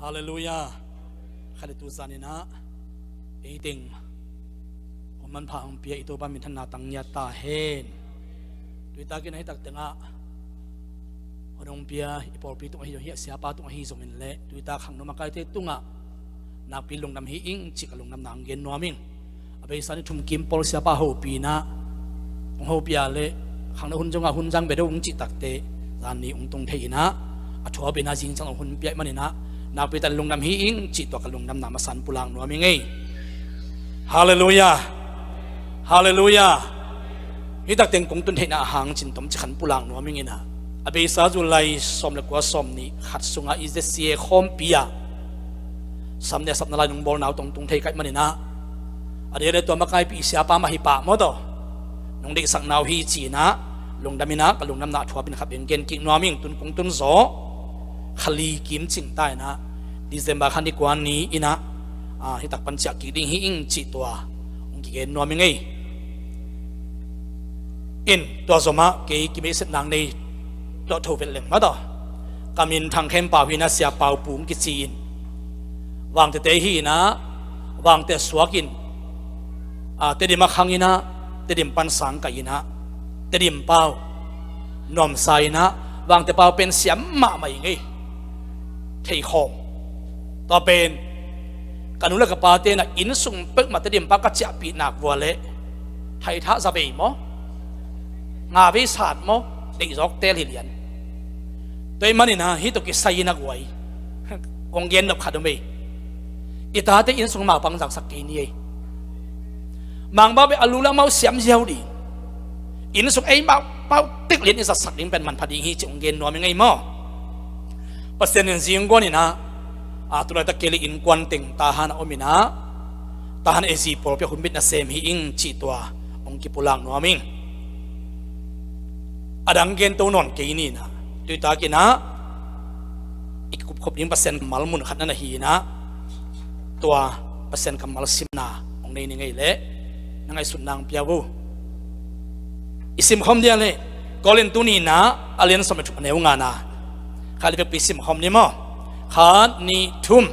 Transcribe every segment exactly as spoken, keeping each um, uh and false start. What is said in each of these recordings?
Halleluiah. Khat le tu zaninah ei teng hun manpha hong pia i Topa minthanna tang ngiat ta hen. Tuitakin a hi tak tengah hun hong pia i pawlpi tung ahi zong hiah siapa tung ahi zongin le tuita khangno makaite tungah nakpi lungdam hi ing cih ka lungdamna hong gen nuam ing. A beisa ni thum kim pawl siapa hopih inah hong hopih a le khangno hun zongah hun zang bia do hong cih takte zan ni hong tung thei inah a thuapih inah zingciang hong hun piaih maninah nakpi tak lungdam hi ing cih tua ka lungdamna masan pulak nuam ing ei. Halleluiah. Halleluiah. Hi tak teng kong tun theihna a hang cin tom cih khan pulak nuam ing inah a beisa July sawm le kua sawm nih khat sungah i Z C A khawmpi ah Sunday sapna lai nong bawlna uh tong tung thei kaih maninah a dia le tua makaipih siapa mah hi pah maw taw nong deihsakna uh hi ci inah lungdam inah ka lungdamna a thuapin khat beng gen kik nuam ing. Tun kong tun zaw kha li kim cing ta inah December kha ni kua ni inah hi tak pan ciah kik ding hi ing cih tua hong kigen nuam ing ei. In tua zomah kei kimeihset nang nei tuah tho vet leng mah taw ka min Thang Khem Pau hi inah Sia Pau Pung kici in vangtete hi inah vangte suak in Tedim a khang inah Tedim pan sang kai inah Tedim pau nuamsa inah vangte pau pen siam mahmah ing ei. Theikhawm tua pen ka nu le ka pate inah innsung peuhmah Tedim pau ka ciahpih nak vua leh haithah zavei maw? Ngavei sat maw? Deihzawk tel hi lian. Tua ih maninah hi tua kisai inah guai kong gen nop khat om ei. I tate innsung mau pangzaksak kei ni ei. Mangpau beh a lu le amau siam ziau ding innsung ei mau pau tek lian i zatsak ding pen manpha ding hi ci hong gen nuam ing ei maw? Pasian in zingguan inah a tulaitak kei le innkuan teng Tahan a om inah Tahan A Z pawlpi a hun mit nasem hi ing cih tua hong kipulak nuam ing. A dang gen to nawn kei ni inah tuitakinah i kikupkhop ding Pasian kammal mun khat na na hi inah tua Pasian kammal simna hong nei ni ngei leh na ngaihsutna hong pia uh. I simkhawm dia leh Korin tu nihna a lian sawm le thum a neu ngana khat le vekpi simkhawm ni maw? Khat nih thum.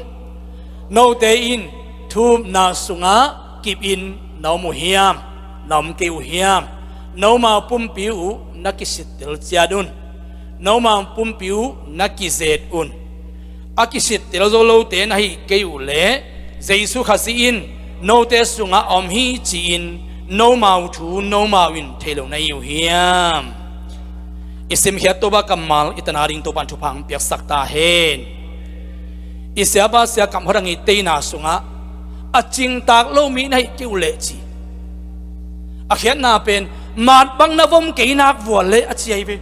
Note in thumna sungah kip in na om uh hiam? Na om kei uh hiam? Nomau pumpi uh na kisittel ciat un. Nomau pumpi uh na kizet un. A kisittel zo lote na hi kei uh leh Jesu Khazih in note sungah a om hi ci-in nomau thu nomau in thei lo na hi uh hiam? I simkhiat Topa kammal i tana ding Topa in thupha hong piaksak ta hen. I siapa sia kamhawt a ngeiteina sungah a cingtak lo mi na hi kei uh leh ci. A khiatna pen mat bang na vom kei nak vua leh a ci ahi ve.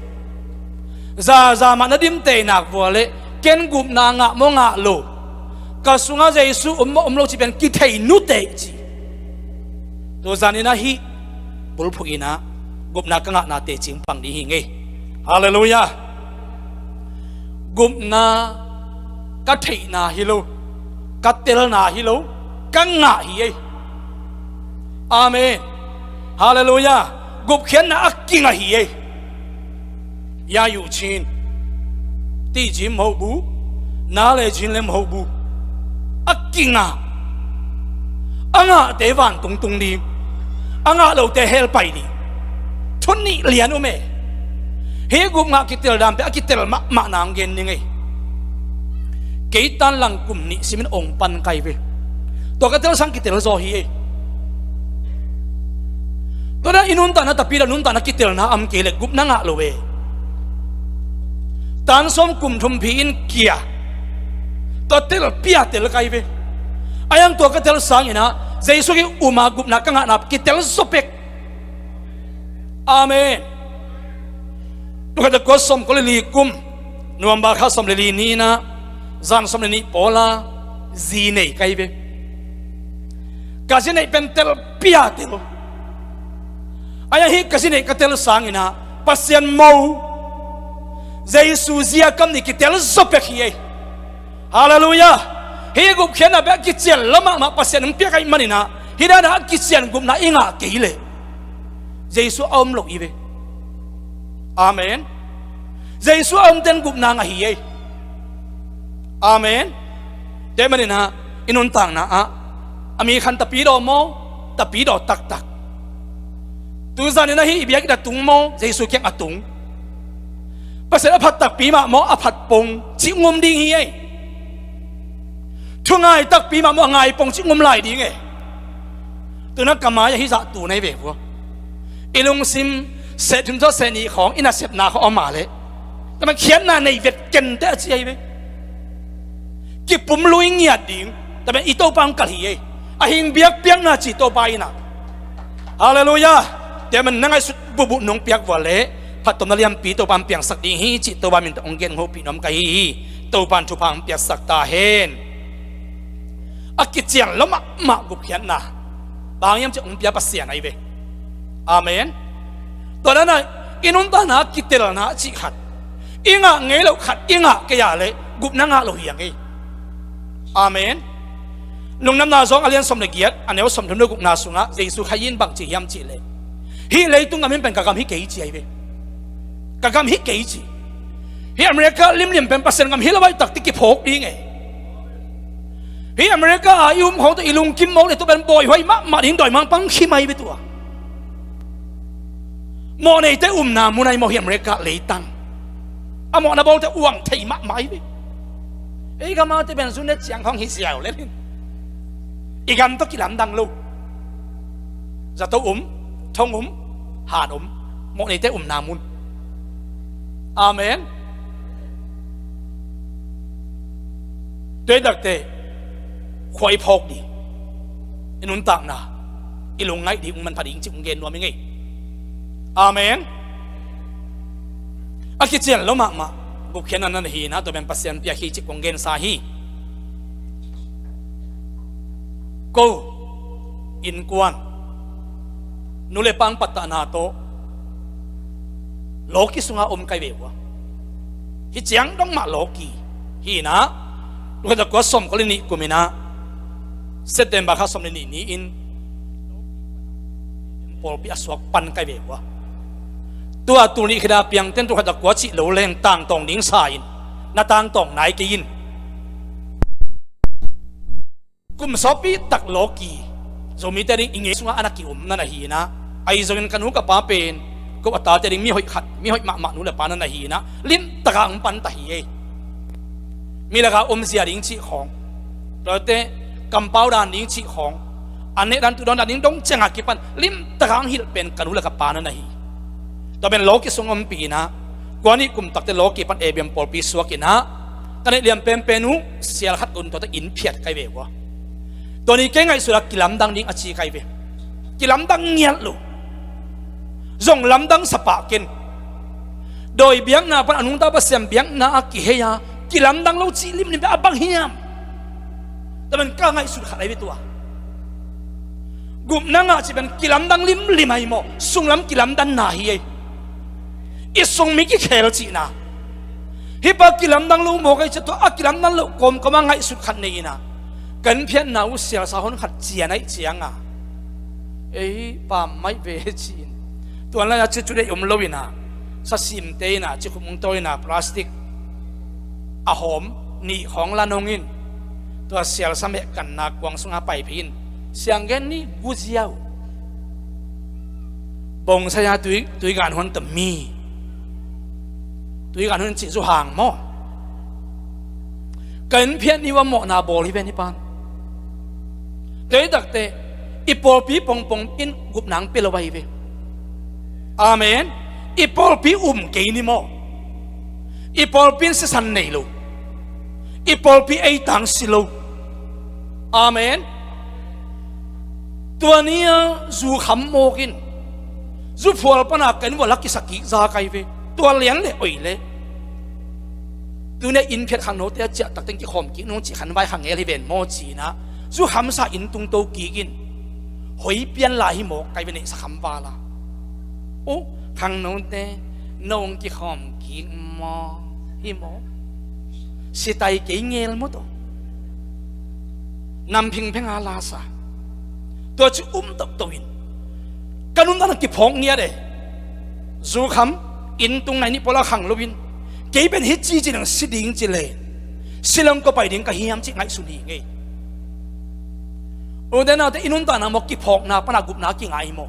Zaza mah na dimtei nak vua leh ken gupna ngah maw ngah lo, ka sungah Jesu om maw om lo ci pen kithei nuteh ci. Tuzan inah hih bulphuh inah gupna ka ngahna teci pang ding hi ngei. Halleluiah. Gupna ka theihna hi lo, ka telna hi lo, ka ngah hi ei. Amen. Halleluiah. Gupkhiatna a kingah hi ei. Yayuh chin tijim hoh bu, na le chin lem hoh bu a kingah. A ngahte vantung tung ding, a ngah lote hell pai ding. Thu nih lian um e. Hih gupngah kitel dan pen a kitel mahmah nang gen ning ei. Kei tan lang kum nih simin ong pan kai ve. Tua ka tel sang kitel zaw hi ei. Tua dan i nuntakna tapi la nuntakna kitelna am kei le gupna ngah lo e. Tan sawm kum thum phi in kia. Tua tel pia tel kai ve. A yang tua ka tel sang inah Jesu ki uma gupna ka ngahna kitel zaw pek. Amen. Tua ka tel kua sawm kua le li kum November kha sawm le li ni inah zan sawm le nih pawla zi nei kai ve. Ka zi neih pen tel pia tel. A yang hih ka zi neih ka tel sang inah Pasian mo Jesu zia kam ni kitel zaw pek hi ei. Halleluiah. Hih gupkhiatna bek a kician lamah mah Pasian hong piak ahi maninah hih danah a kician gupna i ngah kei leh Jesu a om lo i ve. Amen. Jesu a omten gupna ngah hi ei. Amen. Tua ahih manin ah, i nuntakna ah a mi khan tapidaw maw? Tapidaw taktak. Tuzan in ahi i biakinn a tung maw? Jesu kiang a tung. Pasian a phat takpi mah maw? A phat pong cih ngum ding hi ei. Thu ngai takpi mah maw? A ngai pong cih ngum lai ding ei. Tuna ka mai ahi zah tu nei ve vua. I lungsim seh thum tawh seh nih khawng i nasepna khawng a om a leh, tua bang khiatna nei vet kei inteh a ci ahi ve. Kipum lui ngiat ding, tua bang i Topa hong kalh hi ei. A hing biakpiakna ci Topa in ah. Halleluiah. Tua bang na ngaihsut buhbuh nong piak vua leh phattuamna lianpi Topa hong piangsak ding hi cih Topa min tawh hong gen hopih nuam ka hi hi. Topa in thupha hong piaksak ta hen. A kician lo mahmah gupkhiatna. Bang hiam cih hong pia Pasian ahi ve. Amen. Tua dan ah i nuntakna kitelna cih khat i ngah ngei loh khat i ngah kei a leh gupna ngah lo hi a ngei. Amen. Lungdamna Zawng a lian sawm le giat, a neu sawm thum le gukna sungah Jesu Khazih in bang ci hiam cih leh, hih leitung gam in pen ka gam hi kei ci ahi ve. Ka gam hi kei ci. Hih America limlim pen Pasian gam hi lo ahih takte kiphawk ding ei. Hih America ah i um khawng tawh i lungkim mawk leh tua pen bawihuai mahmah ding dawimangpa hong khim ahi ve tua. Mawhneite umna mun ahi maw hih America leitang. A mawhna bawlte uang thei mahmah ahi ve. Ei gam ah te pen zune ciang khawng hi ziau lel hin. I gam tawh kilamdang lo. Zato um, thong um, han um. Mawhneite umna mun. Amen. Tua ahih takte khua i phawk ding, i nuntakna i lungngaih ding hong manpha ding cih hong gen nuam ing ei. Amen. A kician lo mahmah gupkhiatna na hi in ah, tua pen Pasian piak hi cih kong gensa hi. Ko innkuan, nu le pa hong pattahna tawh lawki sungah om ka hi ve ua. Hih ciang dong mah lawki hi in ah, tul khat za kua sawmkua le nih kum in ah, September kha sawm le nih ni-in pawlpi a suak pan ka hi ve ua. Tua tul nih khit a piangten tul khat za kua cih lo leng tangtawng ding sa in, na tangtawng nai kei in. Kum sawtpi tak lawki, Zomite ding i ngei sungah a na ki-om na na hi in ah, ahi zongin ka nu ka pa pen ko a tate ding mi hoih khat, mi hoih mahmah nu le pa na na hi in ah, limtak a hong panta hi ei. Mi lakah omzia ding cih khawng, tuate kampau dan ding cih khawng, a neh dan tu dawn dan ding dong ciangah kipan limtak a hong hilh pen ka nu le ka pa na na hi. Tua pen lawki sung ompih in ah, kua nih kum takte lawki pan A B M pawlpi suak in ah, ka neih lian penpen uh sial khat gun tuate inn phiat ka hi ve ua. Tua ni kei ngaihsut ah kilamdang ding a ci ka hi ve. Kilamdang ngiat lo. Zong lamdang sa pah ken. Dawi biakna pan a nungta Pasian biakna a kihei a kilamdang lo cih limlim pen a bang hiam? Tua pen ka ngaihsut khat ahi ve tua. Gupna ngah cih pen kilamdang limlim ahi maw? Sunglam kilamdanna hi ei. I sung mi kikhel cihna. Hih pa kilamdang lo mawk ahi ciah tua a kilamdang loh kawmkawm a ngaihsut khat nei in ah, ka inn phiatna uh sialsa hon khat cian aih cianga, ei pammaih ve ci-in, tuan lai-a cicu deih om lo in ah, sasimte in ah, cikhum hong tawi in ah, plastic a hawm nih khawng la nong in, tua sialsa mehkanna kuang sunga paiphei in, sianggen nih guziau, bawngsaia tui, tuigan huan tawh mi, tuigan huan cih zuhang maw? Ka inn phiat ni uh a mawhna bawl hi ven hi pan. Tua hi takte i pawlpi pongpong in gupna hong pia lo ahi ve. Amen. I pawlpi um kei ni maw? I pawlpi in sisan nei lo. I pawlpi ei tang si lo. Amen. Tua ni-a zu kham mawk in, zu phual pana ka inn uah la kisak kik za ka hi ve. Tua lian le oi le, tuni-a inn phiat khangnote a ciah takteng kikhawm kik nung cih khan vai khangel hi ven maw ci-in ah, zu khamsa inn tung to kik in, hoi pian lai hi mawk ka hi ve, neihsa kham vala. O, khangnote, nong kikhawm kik maw? Hi maw? Sitai kei ngel maw tawh? Nam phingphenga lasa. Tua ci um tokto in, ka nuntakna kiphawk ngiat e. Zu kham, inn tung nai nih pawl a khang loin, kei pen hih ci ci nang si ding ci len, Shillong kua pai ding ka hiam cih ngaihsun hi ngei. Ute naute, i nuntakna maw, kiphawkna pana gupna a kingah hi maw?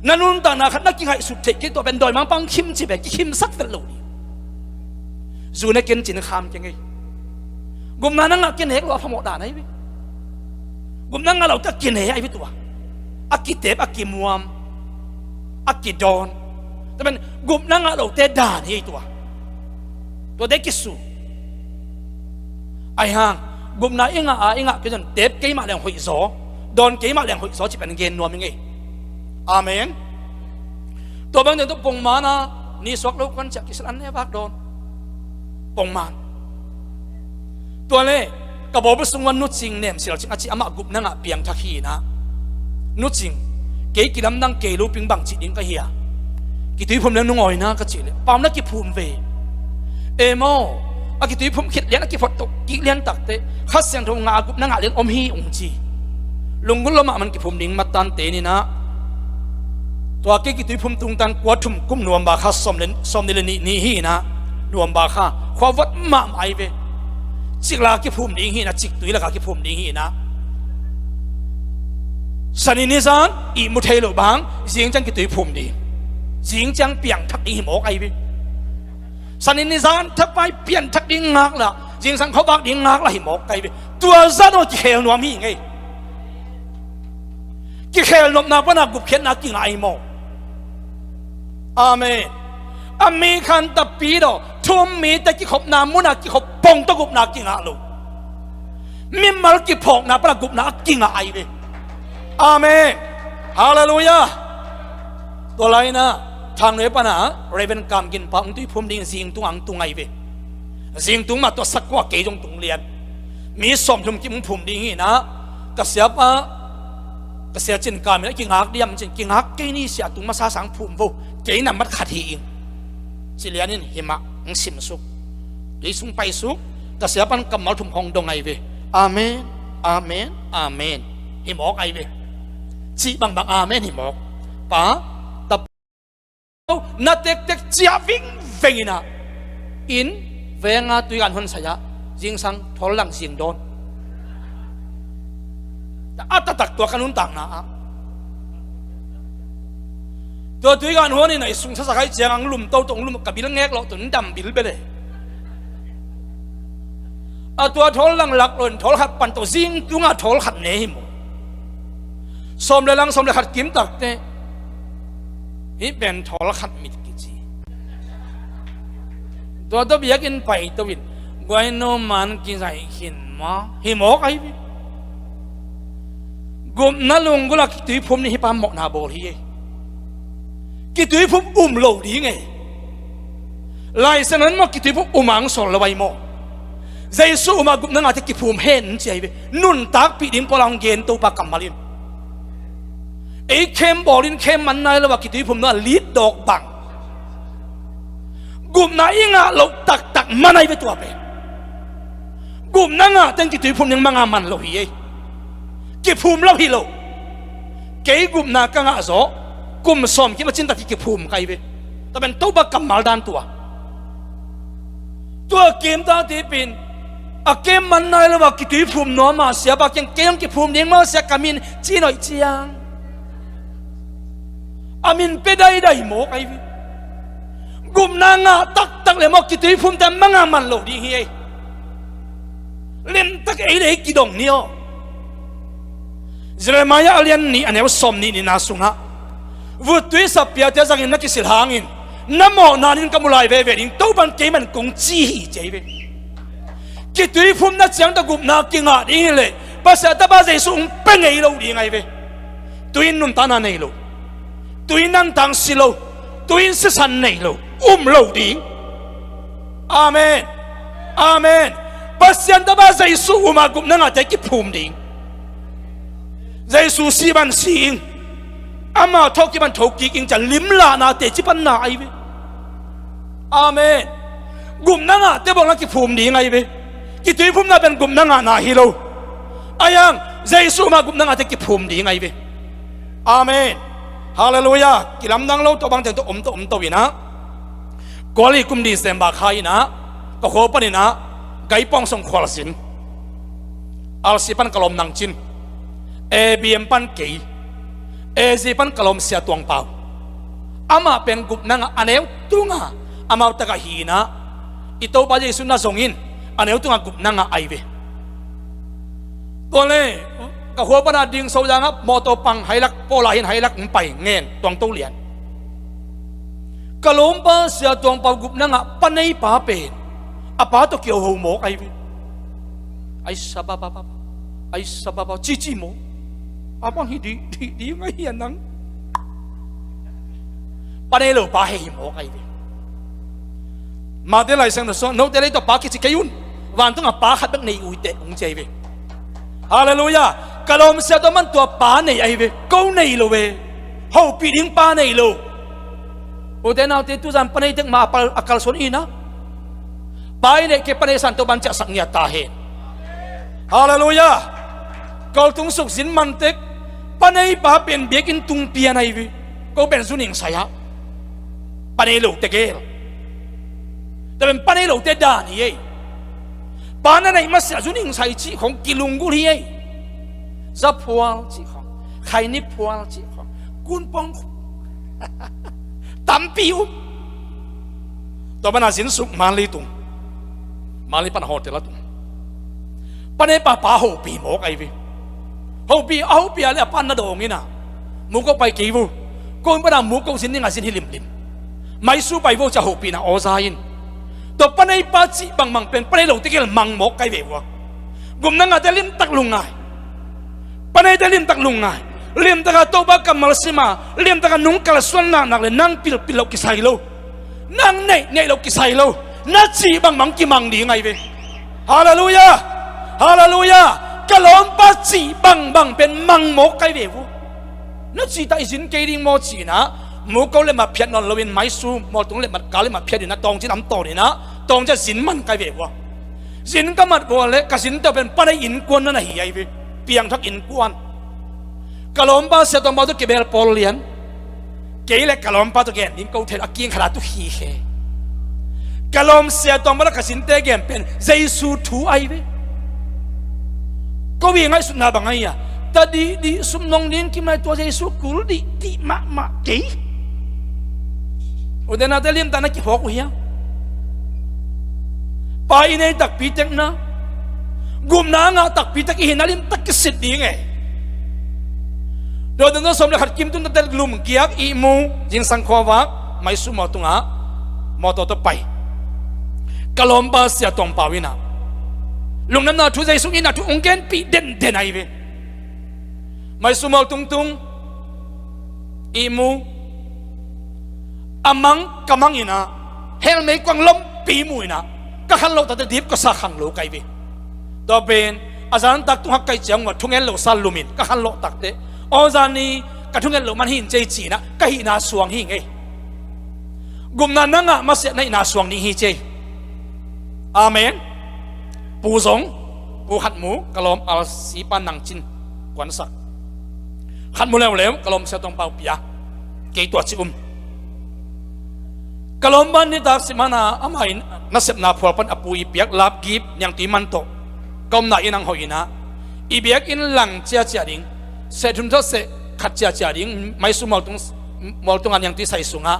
Na nuntakna khat na kingaihsut theih kei, tua pen dawimangpa hong khim ci ve, kikhimsak vet lo ding. Zu ne ken cin kham kei ngei. Gupna na ngah kinek lo a phamawh dan ahi ve. Gupna ngah lote a kine ahi ve tua. A kitep, a kimuam, a kidawn. Tua pen gupna ngah lote dan hi tua. Tuate kisu. Ahi hang, gupna i ngah a, i ngah kei zong tep keimah leng hoih zaw, dawn keimah leng hoih zaw cih pen gen nuam hi ngei. Amen. Tua bang teng tawh pongman a, ni suak lo kuan ciah kisil an ne vak dawn. Pongman. Tua le, ka bawlbu sung ua Nu Cing Nem Sial Cing a ci, amah gupna ngah piangthak hi na. Nu Cing, kei kilamdang kei lo ping bang cih ding ka hia. Kituiphum leng nungawina ka cih le, pam na kiphum ve. E maw, a kituiphum khit lian a kiphot toh kik lian takte, Kha Siangtho ngah a gupna ngah lian om hi ung ci. Lunggulh lo mahmah in kiphum ding mat tan te ni na. Tua kei kituiphum tungtan kua thum kum November kha sawm le, sawm ni le nih ni hi na. November kha khua vot mahmah ahi ve. Cik laka kiphum ding hi na, cik tui laka kiphum ding hi na. Sani ni zan ihmu thei lo bang, zing ciang kituiphum ding. Zing ciang piangthak ding hi mawk ahi ve. Sani ni zan thapai pianthak ding ngaklah, zingsang khuavak ding ngaklah hi mawk ahi ve. Tua zan aw kikhel nuam hi ngei. Kikhel nopna pana gupkhiatna kingah ahi maw? Amen. A mi khan tapi daw, thum mite kikhopna muna kikhop pong tawh gupna kingah lo. Mimal kiphawkna pana gupna a kingah ahi ve. Amen. Halleluiah. Tua laina, Thangnoi pana, Reverend Kam Gin pa, hong tuiphum ding zingtung ang tung ahi ve. Zingtung mah tua sakua kei zong tung lian. Mi sawm thum kim hong phum ding hi na, ka siapa, ka sia cin kam in a kingak diam cin, kingak kei ni sia tung masa sang phum vo, kei nambat khat hi ing. Ci lian in himah hong simsuk. Tui sung paisuk, ka siapan kammal thum hong dong ahi ve. Amen, amen, amen. Hi mawk ahi ve. Cih bangbang amen hi mawk. Pa, tapa, na tektek ciah vingveng inah. Inn, venga tuigan hon sai-ah, zingsang thawl lang zing dawn. A taktak tua ka nuntakna ah. Tua tuigan huan in a i sung sasak hai ciang ang lum toto, ang lum ka bil ngek lawh tun dam bil bele. A tua thawl lang lak lo in thawl khat pan to zing tungah thawl khat ne hi maw? Sawm le lang sawm le khat kim takte. Hih pen thawl khat mit kici. Tua tawh biakinn pai to in guaino man kizaih khin maw? Hi mawk ahi ve. Gupna lunggulh a kituiphum nih hih pa mawhna bawl hi ei. Kituiphum um lo ding ei. Lai Siangtho in maw kituiphum um ang sawl lo ahi maw? Jesu um a gupna ngahte kiphum hen ci ahi ve. Nuntakpih ding pawl a hong gen Topa kammal in. Ei khem bawl in khem man nai lo a kituiphum na lit dawk bang. Gupna i ngah loh taktak man ahi ve tua pen. Gupna ngah teng kituiphum ning manga man lo hi ei. Kiphum lo hi lo. Kei gupna ka ngah zawh kum sawm kim a cin tak kiphum ka hi ve. Tua pen Topa kammal dan tua. Tua kim ta tipin a kem man nai lo a kituiphum nuam a siapa kiang kei hong kiphum ding maw sia ka min ci noih ciang. A min pia daidai mawk ahi ve. Gupna ngah taktak le maw kituiphumte manga man lo ding hi ei. Limtak ei le ei kidong ni aw. Jeremiah a lian nih a neu sawm nih nihna sungah vuttui sappiate zangin na kisil hangin na mawhna nin ka mu lai veve ding Topan keiman kong ci hi ci ahi ve. Kituiphumna ciang ta gupna kingah ding hi leh Pasian tapa Jesu hong pia ngei lo ding ahi ve. Tuin nuntakna nei lo. Tuin nangtang si lo. Tuin sisan nei lo. Um lo ding. Amen. Amen. Pasian tapa Jesu um a gupna ngahte kiphum ding. Jesu si ban si ing. Ama thawhkik ban thokik ing cian limlahna teci panna ahi ve. Amen. Gupna ngahte bawlna kiphum ding ahi ve. Kituiphumna pen gupna ngahna hi lo. Ahi hang Jesu ma gupna ngahte kiphum ding ahi ve. Amen. Halleluiah. Kilamdang lo tawh bangteng tawh om tawh om to inah, kuali kum December kha inah ka khuapan inah Kai Pawng Song Khual Zin, R C pan ka lawm Nang Cin, A B M pan kei, A Z pan ka lawm Sia Tuang Pau. Amah pen gupna ngah a neu tunga amau tagah hi inah, i Topa Jesu na zongin a neu tunga gupna ngah ahi ve. Tua le ka khua pana ding so dangah mawtaw pang hailak, pawla hin hailak hong pai ngen tuang to lian. Ka lawmpa Sia Tuang Pau gupna ngah paneipa pen a pa tawh kioho mawk ahi ve. Ai sabababa, ai sababa cici maw? A bang hi di di di ngai hi a nang. Pa nei lo pa hei hi mawk ahi ve. Mate Lai Siangtho sung note lei tawh pa kici kei un. Vantung a pa khat bek nei uh hi teh hong ci ahi ve. Halleluiah. Ka lawm Sia Tuang man tua pa nei ahi ve. Ko nei lo ve. Hopih ding pa nei lo. Ute naute, tuzan pa nei tek mah a pal, a kalsuan inah, pa i neih kei pa nei san tawh ban ciahsak ngiat ta hen. Halleluiah. Kaltung suk zin man tek, pa neipa pen biakinn tung pian ahi ve. Ko pen zu ning sai ah pa nei lote gel. Tua pen pa nei lote dan hi ei. Pa na neih masiah zu ning sai cih khong kilunggulh hi ei. Zaphual cih khong, khaini phual cih khong, kunpong khong tampi um. Tua pana zin suk Manli tung, Manli pana hotel a tung. Pa neipa pa hopih mawk ahi ve. Hopih a, hopih a le a pan na dawng inah, muko pai kei vo. Ko in pana muko zin dingah zin hi limlim. Maisu pai vo ci a hopihna aw za in. Tua pa neipa cih bangbang pen pa nei lote gel mang mawk kai ve vua. Gupna ngahte limtak lungngai. Pa neite limtak lungngai. Limtaka Topa kammal sima, limtaka nung kalsuan naknak le nang pilpil loh kisai lo, nang neih neih loh kisai lo, na cih bangbang kimang ding ahi ve. Halleluiah. Halleluiah. Ka lawmpa cih bangbang pen mang mawk kai ve vua. Na cihtak i zin kei ding maw ci inah, muko le mah phiat nawn loin maisu mawltung le mah ka le mah phiat inah tawngcin am tawn inah tawngcin a zin man kai ve vua. Zin ka mat vua le ka zinte uh pen pa nei innkuan na na hi ahi ve. Piangthak innkuan. Ka lawmpa Sia Tuang Pau tawh kibel pawl lian. Kei le ka lawmpa tawh gen ding ko thei lo, a kiang khat a tu hi khe. Ka lawm Sia Tuang Pau le ka zinte gen pen Jesu thu ahi ve. Ko i ngaihsutna bang ahi a, ta dihdih sumnong din kimai tua Jesu kul dihdih mahmah kei. Ute naute, limtak na kiphawk uh hiam? Pa i nei takpi tek na, gupna a ngah takpi tek i hihna limtak kisit ding e. Dawtna sawm le khat kim tun tatet lum giak ihmu zingsang khuavak maisu mawtaw tungah mawtaw tawh pai. Ka lawmpa Sia Tuang Pau inah lungdamna thu, Jesu itna thu hong genpih denden ahi ve. Maisu mawltung tung ihmu, a mang ka mang inah, hell meikuang lompi mu inah, ka khanlawh takte dip ka sa khang lo kai ve. Tua pen a zantak tung hak kai ciang uh a thungen lo sa lumin ka khanlawh takte, aw zani ka thungen lo man hi in cei ci inah ka hihna suang hi ngei. Gupna na ngah masiah na hihna suang ding hi cei. Amen. Pu zong, Pu Khat Mu, ka lawm R C pa Nang Cin kuansak. Khat Mu leuleu ka lawm Sia Tuang Pau pia. Kei tua ci um. Ka lawm ban nitak simana ama in nasepna phual pan a pu i piak lapgip niangtui man tawh ka omna in ang hoih inah, i biakinn lang ciacia ding, seh thum tawh seh khat ciacia ding, maisu mawltung, mawltung a niangtui sai sungah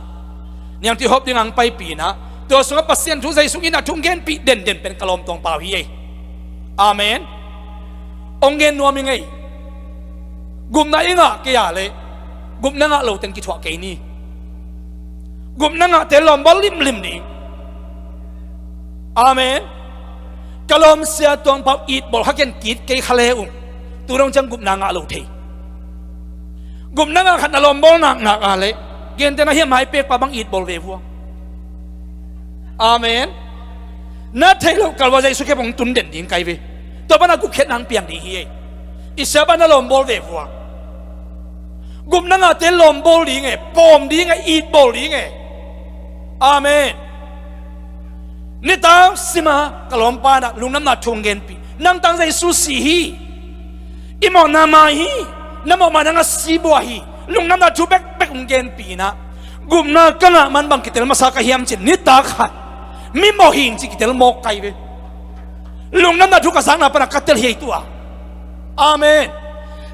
niangtui hawp ding ang paipih inah, tua sungah Pasian thu, Jesu itna thu hong genpih denden pen ka lawm Tuang Pau hi ei. Amen. Hong gen nuam i ngei. Gupna i ngah kei a leh gupna ngah lo teng kithuah kei ni. Gupna ngahte lawmbawl limlim ding. Amen. Ka lawm Sia Tuang Pau itbawl kha ken kit kei kha le um. Tu dong ciang gupna ngah lo thei. Gupna ngah khat na lawmbawl naknak a leh, gente na hiam, maipekpa bang itbawl ve vua. Amen. Na theih loh kalvua Jesu khe bang tun den ding kai ve. Tua pana gupkhiatna hong piang ding hi ei. I sia pana lawmbawl ve vua. Gupna ngahte lawmbawl ding e, pawm ding e, itbawl ding e. Amen. Nitak sima ka lawmpa na lungdamna thu hong genpih. Nang tang Jesu si hi. I mawhna mai hi. Na mawh mai nang a si bua hi. Lungdamna thu bekbek hong genpih inah, gupna ka ngah man bang kitel masa ka hiam cin, nitak khat mi mawh hing ci kitel mawk kai ve. Lungdamna thu ka zakna pana ka tel hi ei tua. Amen.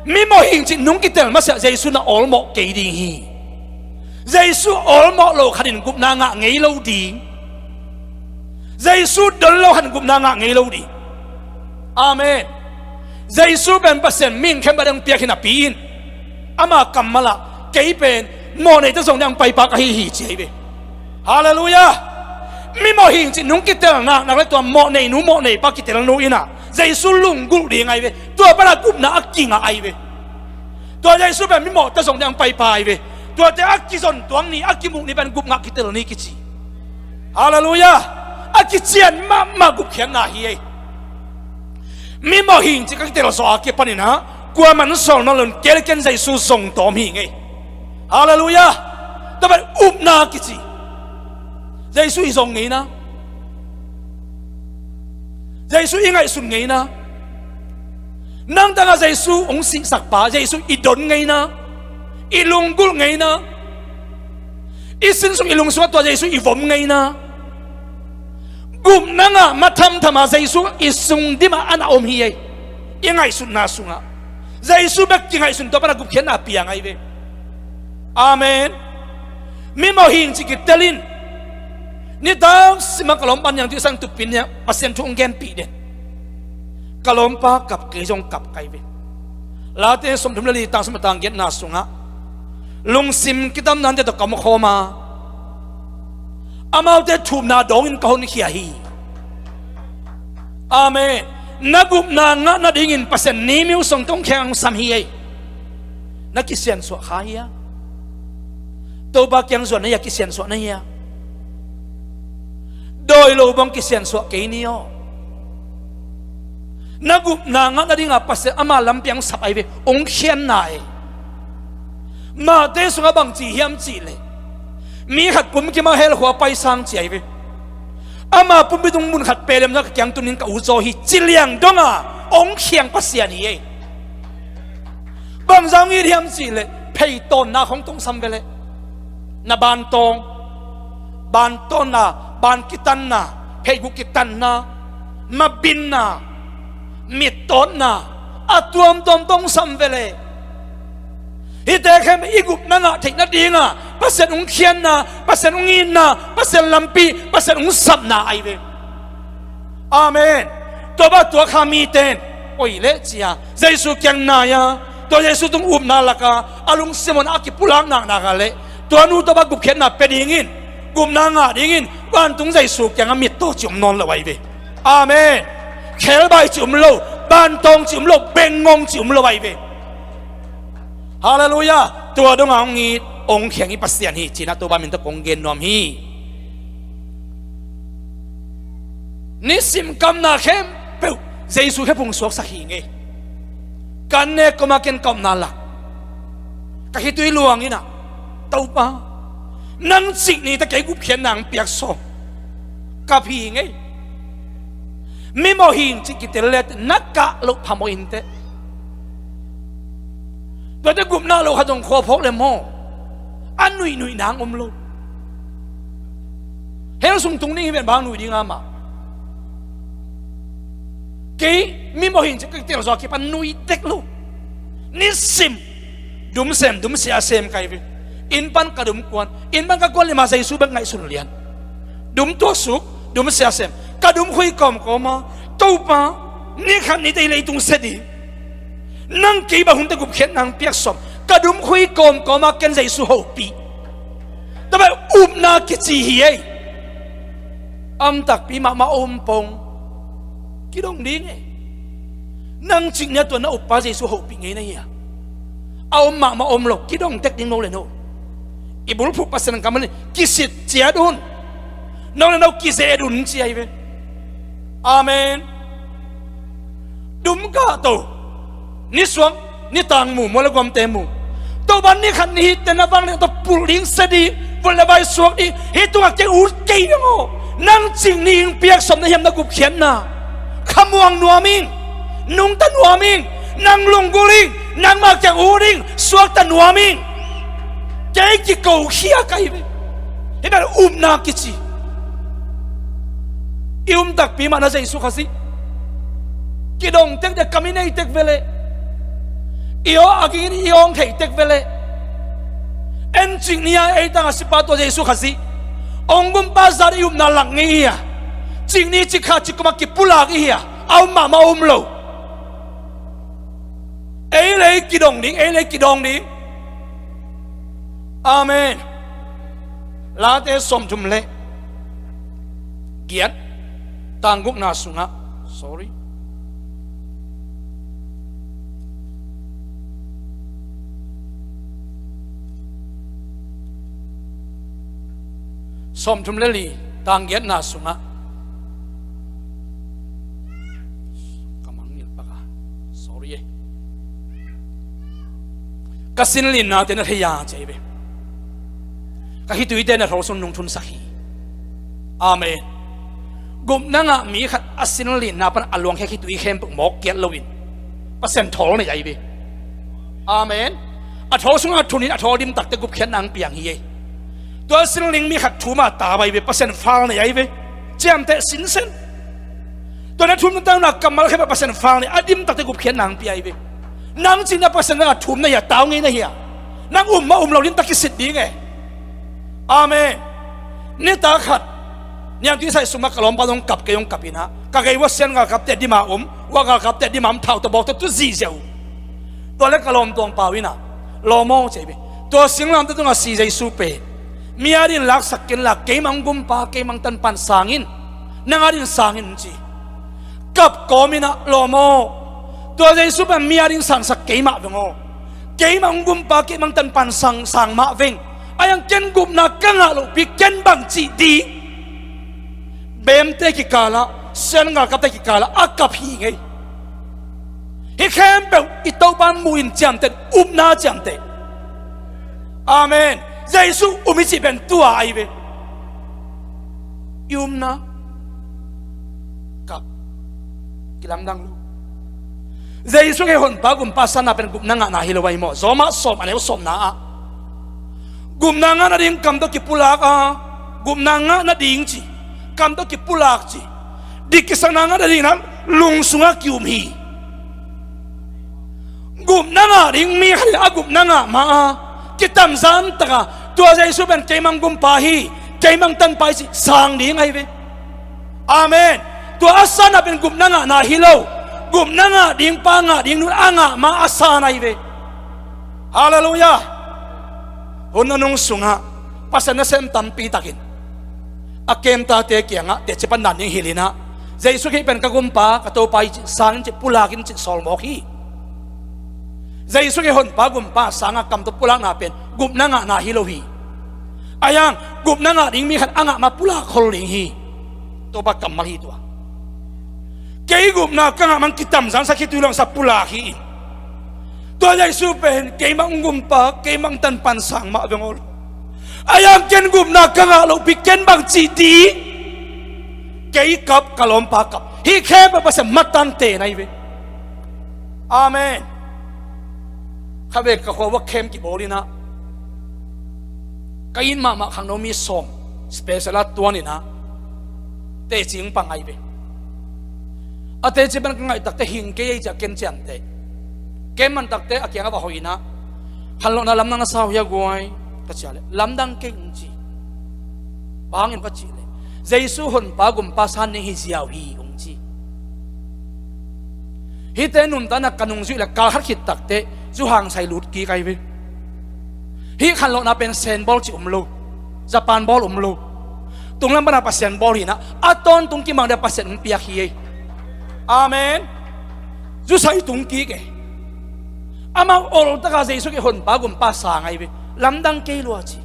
Mimawh hing cih nung kitel masiah Jesu na awlmawh kei ding hi. Jesu awlmawh lo khatin gupna ngah ngei lo ding. Jesu don lo khatin gupna ngah ngei lo ding. Amen. Jesu pen Pasian mihing khempeuh ading piak hi napi in, ama kammal ah kei pen mawhnei tawh zong ding paipa ka hi hi ci ahi ve. Halleluiah. Mimawh hing cih nung kitel nak nak le tua mawhnei nu mawhnei pa kitel nu in ah Jesu lunggulh ding ahi ve. Tua pana gupna a kingah ahi ve. Tua Jesu pen mimawh tawh zong ding paipa ahi ve. Tuate a kizon tuang ni a kimuk ni pen gupngah kitel ni kici. Halleluiah. A kician mahmah gupkhiatna hi ei. Mimawh hing cih ka kitel zawh a kipanin ah kuaman sawl nawn lo in kei le ken Jesu zong tawm hi ngei. Halleluiah. Tua pen upna kici. Jesu i zong ngei na. Jesu i ngaihsun ngei na. Nang tangah Jesu hong sihsak pa Jesu i don ngei na. I lunggulh ngei na. I sin sung i lung sungah tua Jesu i vom ngei na. Gupna ngah ma thamtham a Jesu i sung dimah a na om hi ei. I ngaihsutna sungah Jesu bek kingaihsun tua pana gupkhiatna piang ahi ve. Amen. Mimawh hing cih kitel in. Nitak simah ka lawmpa Niang Tuih San Tup Pin nih Pasian thu hong genpih den. Ka lawmpa kap kei zong kap kai ve. Late sawmthum le li tang sawm a tang giatna sungah lungsim kitamnate tawh ka om khawm a, amaute thumna dawngin ka honkhia hi. Amen. Na gupna ngah nadingin Pasian ni myo song tongkheng hong sam hi ei. Na kisiansuah kha hia? Topa kiang zuan na hia, kisiansuah na hia? Dawi lo bang kisiansuah kei ni aw. Na gupna ngah nadinga Pasian ama lampiang sap ahi ve, hong khianna ei. Mahte sungah bang ci hiam cihleh mi khat pumkimah hell khua paisang ci ahi ve. Ama pumpi tung mun khat pelemna ka kiang tunin ka ut zaw hi ci liang donga hong khiang Pasian hi ei. Bangzah hong it hiam cihleh phei tawnna khong tong sam veleh. Na bantawng, bantawnna, ban kitanna, pheiguk kitanna, mabinna, mittawtna, a tuamtuam tong sam veleh. Hihte khempeuh i gupna ngah theih nadinga Pasian hong khianna, Pasian hong itna, Pasian lampi, Pasian hong sapna ahi ve. Amen. Tua bang tua kha mite in oi leh cia Jesu kiang nai a, tua Jesu tung upna laka a lungsim un a kipulak naknak a leh tua nu tua bang gupkhiatna pia dingin, gupna ngah dingin vantung Jesu kiangah mittaw ci om nawn lo ahi ve. Amen. Khelbai ci om lo, bantawng ci om lo, bengngong ci om lo ahi ve. Halleluiah. Tua donga hong it hong khiang i Pasian hi cih na tua bang min tawh kong gen nuam hi. Nisim kamna khempeuh Jesu khephung suaksak hi ngei. Kan nek koma ken ka omna lak ka khitui luang inah, Topa, nang cik ni teh kei gupkhiatna hong piak sawm. Kap hi ngei. Mimawh hing cih kitel le na kah loh phamawh inteh. Tuate gupna lo khat zong khua phawk le maw, a nuihnuih nang om lo. Hell sung tung ding hi ven bang nuih ding a mah. Kei mimawh hing cih ka kitel zawh a kipan nuih tek lo. Nisim dumsem dumsia sem kai ve. Inn pan ka dum kuan, inn pan ka kuan lima Jesu bek ngaihsun lian. Dum tuaksuk, dum siasem. Ka dum khui kawmkawm a, Topa, ni khat ni teh leitung sia ding. Nang kei bang hun teh gupkhiatna hong piak sawm. Ka dum khui kawmkawm a ken Jesu hopih. Tua bang upna kici hi ei. A om takpi mahmah a om pong kidong ding ei. Nang cik ni a tua na uppa Jesu hopih ngei na hi a, a om mahmah om lo, kidong tek ding no le no. I bulphuh Pasian kammal in kisit ciat un. No le no kizet un ci ahi ve. Amen. Dum kahto, nisuak nitang mu, mual le guamte mu. Topa, ni khat ni hi teh na vanglian tawh pulh ding, sia ding, vut le vai suak ding, hih tungah kei ut kei ding aw. Nang cik ni hing piak sawm na hiam na gupkhiatna? Khamuang nuam ing, nungta nuam ing, nang lunggulh ing, nangmah kiang ut ing, suakta nuam ing. Kei kikokhia ka hi ve. Hih bel upna kici. I um takpi mah na Jesu Khazih Kidong tektek, kam i nei tek ve leh, i aw a ging in i awng thei tek ve leh, en cik ni-a ei tangah sipa tua Jesu Khazih, hong gumpa zat i upna lak ngei hi a, cik ni cik kha cik kumah kipulak i hi a, a um mahmah a um lo. Ei le ei kidong ding, ei le ei kidong ding. Amen. Late sawmthum le giat, tang gukna sungah, sorry, sawmthum le li, tang giatna sungah, ka mangngilh pak a, sorry e. Ka sin linnate na thei a, ci hi ve. Ka khituite na tho sung nung thunsak hi. Amen. Gupna ngah mi khat a sin linna pan a luangkhia khitui khempeuh mawk kiat loin Pasian thawl nei ahi ve. Amen. A thawl sungah thun in a thawl dim takte gupkhiatna hong piang hi ei. Tua sin ling mi khat thum a tau ahi ve, Pasian fal nei ahi ve. Ciamteh sinsen. Tua na thum na tauna kammal khempeuh Pasian fal nei, a dim takte gupkhiatna hong pia ahi ve. Nang cihna Pasian na thum na hi a, tau ngei na hi a, nang um mah um lo ding tak kisit ding e. Amen. Nitak khat, niangtui sai sungah ka lawmpa zong kap, kei zong kap inah, ka gei uah sian galkapte a dima um, uah galkapte a dima um, thau tawh bawk tawh tu zihziah uh. Tua le ka lawm tuang pau inah, lawm aw, ci hi ve. Tua singlamteh tungah si Jesu pen mi a dingin laksak ken la, keimah hong gumpa, keimah hong tanpan sang in, nang a dingin sang in, ci. Kap kawm inah, lawm aw, tua Jesu pen mi a dingin sangsak kei mah veng aw. Keimah hong gumpa, keimah hong tanpan sang, sang mah veng. Ahi hang ken gupna ka ngah lohpi, ken bang cih ding? Beemte kikalah, sian galkapte kikalah a kap hi ngei. Hih khempeuh i Topa muh in ciamteh, upna ciamteh. Amen. Jesu um i cih pen tua ahi ve. I upna kap, kilamdang lo. Jesu kei honpa gumpa sanna pen gupna ngahna hi lo ahi maw? Rom ah sawm, a neu sawmna ah, gupna ngah nading kam tawh kipulak a, gupna ngah nading ci, kam tawh kipulak ci, dik kisakna ngah nading in lung sungah ki-um hi. Gupna ngah ding mi khat in a gupna ngah ma a, kitamzan taka, tua Jesu pen keimah hong gumpa hi, keimah hong tanpa hi ci, sang ding ahi ve. Amen. Tua a sanna pen gupna ngahna hi lo. Gupna ngah ding pa, ngah ding nu a ngah ma a san ahi ve. Halleluiah. Hun nunung sungah Pasian nasem tampi takin a kemtate kiangah teci pan dan ding hilh inah, Jesu kei pen ka gumpa, ka Topa hi ci, sang in ci, pulak in ci, sawl mawk hi. Jesu kei honpa gumpa sangah kam tawh pulakna pen gupna ngahna hi lo hi. Ahi hang gupna ngah ding mi khat a ngah ma pulak khol ding hi. Topa kammal hi tua. Kei gupna ka ngah man kitamzansa khitui lawngsa pulak hi. Tua Jesu pen keimah hong gumpa, keimah hong tanpan sang mah veng aw. Ahi hang ken gupna ka ngah lohpi, ken bang cih ding? Kei kap, ka lawmpa kap. Hih khempeuh Pasian matante na hi ve. Amen. Khatvei ka khua uah camp kibawl inah, ka it mahmah khangno mi sawm special a tuan inah teci hong pang ahi ve. A teci pen ka ngaih takte hing kei ei ci a, ken ciamteh. Ken man takte a kiangah va hoih inah, khanlawhna lamdang na sa uh hia guai, ka ci a leh, lamdang kei, hong ci. Bang hangin ka cih leh, Jesu honpa gumpa san ding hi ziau hi, hong ci. Hihte nuntakna ka nungzuih le kal khat khit takte zu hangsai lut kik ahi ve. Hih khanlawhna pen Sen bawl cih um lo, Japan bawl um lo. Tunglam pana Pasian bawl hi inah, a tawntung kimang dia Pasian hong piak hi ei. Amen. Zusai tung kik e. Amau oltaka Jesu kei honpa gumpa sang ahi ve. Lamdang kei lua ci.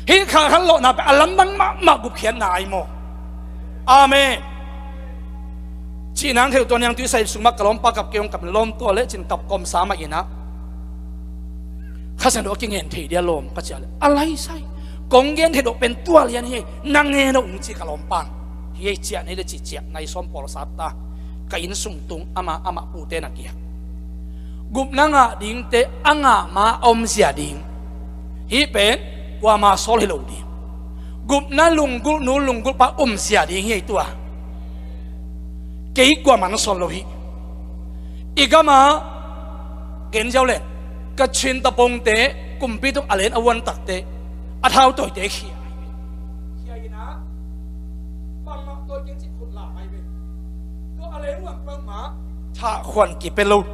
Hih kha khanlawhna pen a lamdang mahmah gupkhiatna ahi maw? Amen. Cih nang thei uh, tua niangtui sai sungah ka lawmpa kap, kei hong kap, lawm tua lecin kap kawmsa mah inah, Kha Siangtho a kingen thei dia lawm, ka ci a leh, a laisai, kong gen thei loh pen tua lian hi, na ngen loh, hong ci ka lawmpa in. Hi ei, ciah nei le ci, ciah nai sawm pawlsat ta. Ka inn sung tung, amah, amah pute na kiak. Gupna ngah dingte a ngah ma a omzia ding. Hih pen kuama sawl hi lo ding. Gupna lunggulh nu lunggulh pa omzia ding hi ei tua. Kei kuama na sawl lo hi. I gam ah gen ziau leng, Kachin tapongte kumpi tung a len a vuan takte a thau tawite khia, khia in ah bangmah tawi keng cih khut lam ahi ve. Tua a len vuan peuhmah thah khuan kipia lo,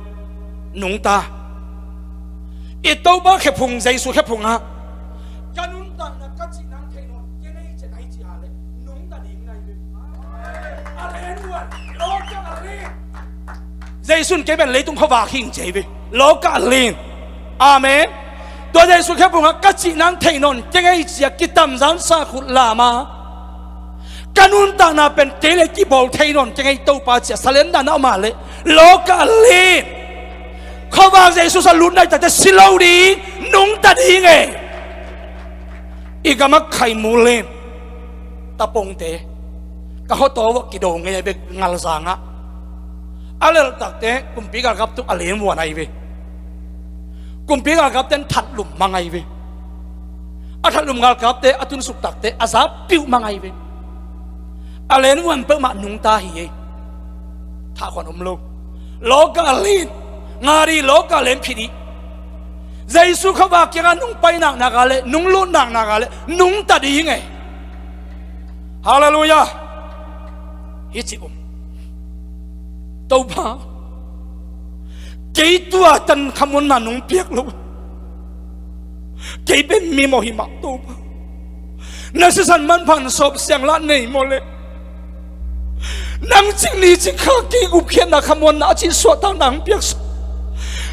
nungta. I Topa khephung, Jesu khephung ah, ka nuntakna ka cih nang thei nawn keng ei, ci a, nai ci a leh nungta ding nai ve. A len vuan, lawka a len. Jesu in kei pen leitung khuavak hing ci a hi ve. Lawka a len. Amen. Tua Jesu khephung ah ka cih nang thei nawn keng ei, ci a kitamzansa khut lam a, ka nuntakna pen kei le kibawl thei nawn keng ei Topa, ci a surrender na om a leh lawka a len. Khuavak Jesu sung lut nai takte si lo ding, nungta ding e. I gam ah Khai Mu Len tapongte ka hawtaw ah kido ngei a bek ngalzang ah. A lel takte kumpi galkap tung a len vuan ahi ve. Kumpi galkapte in that lum mang ahi ve. A that lum galkapte a tunsuk takte a za piuh mang ahi ve. A len vuan peuhmah nungta hi ei. Thah khuan om lo. Lawka a len. Nga dih, lawka a len phit dih. Jesu khuavak kiangah nung pai naknak a leh, nung lut naknak a leh nungta ding e. Halleluiah. Hi ci um. Topa, kei tua tan khamuanna nong piak lo. Kei pen mi mawh hi mah Topa. Na sisan manpha in sawp siang lah nei maw le? Nang cing ni cing kha kei gupkhiatna khamuanna a cih suahtakna hong piaksak.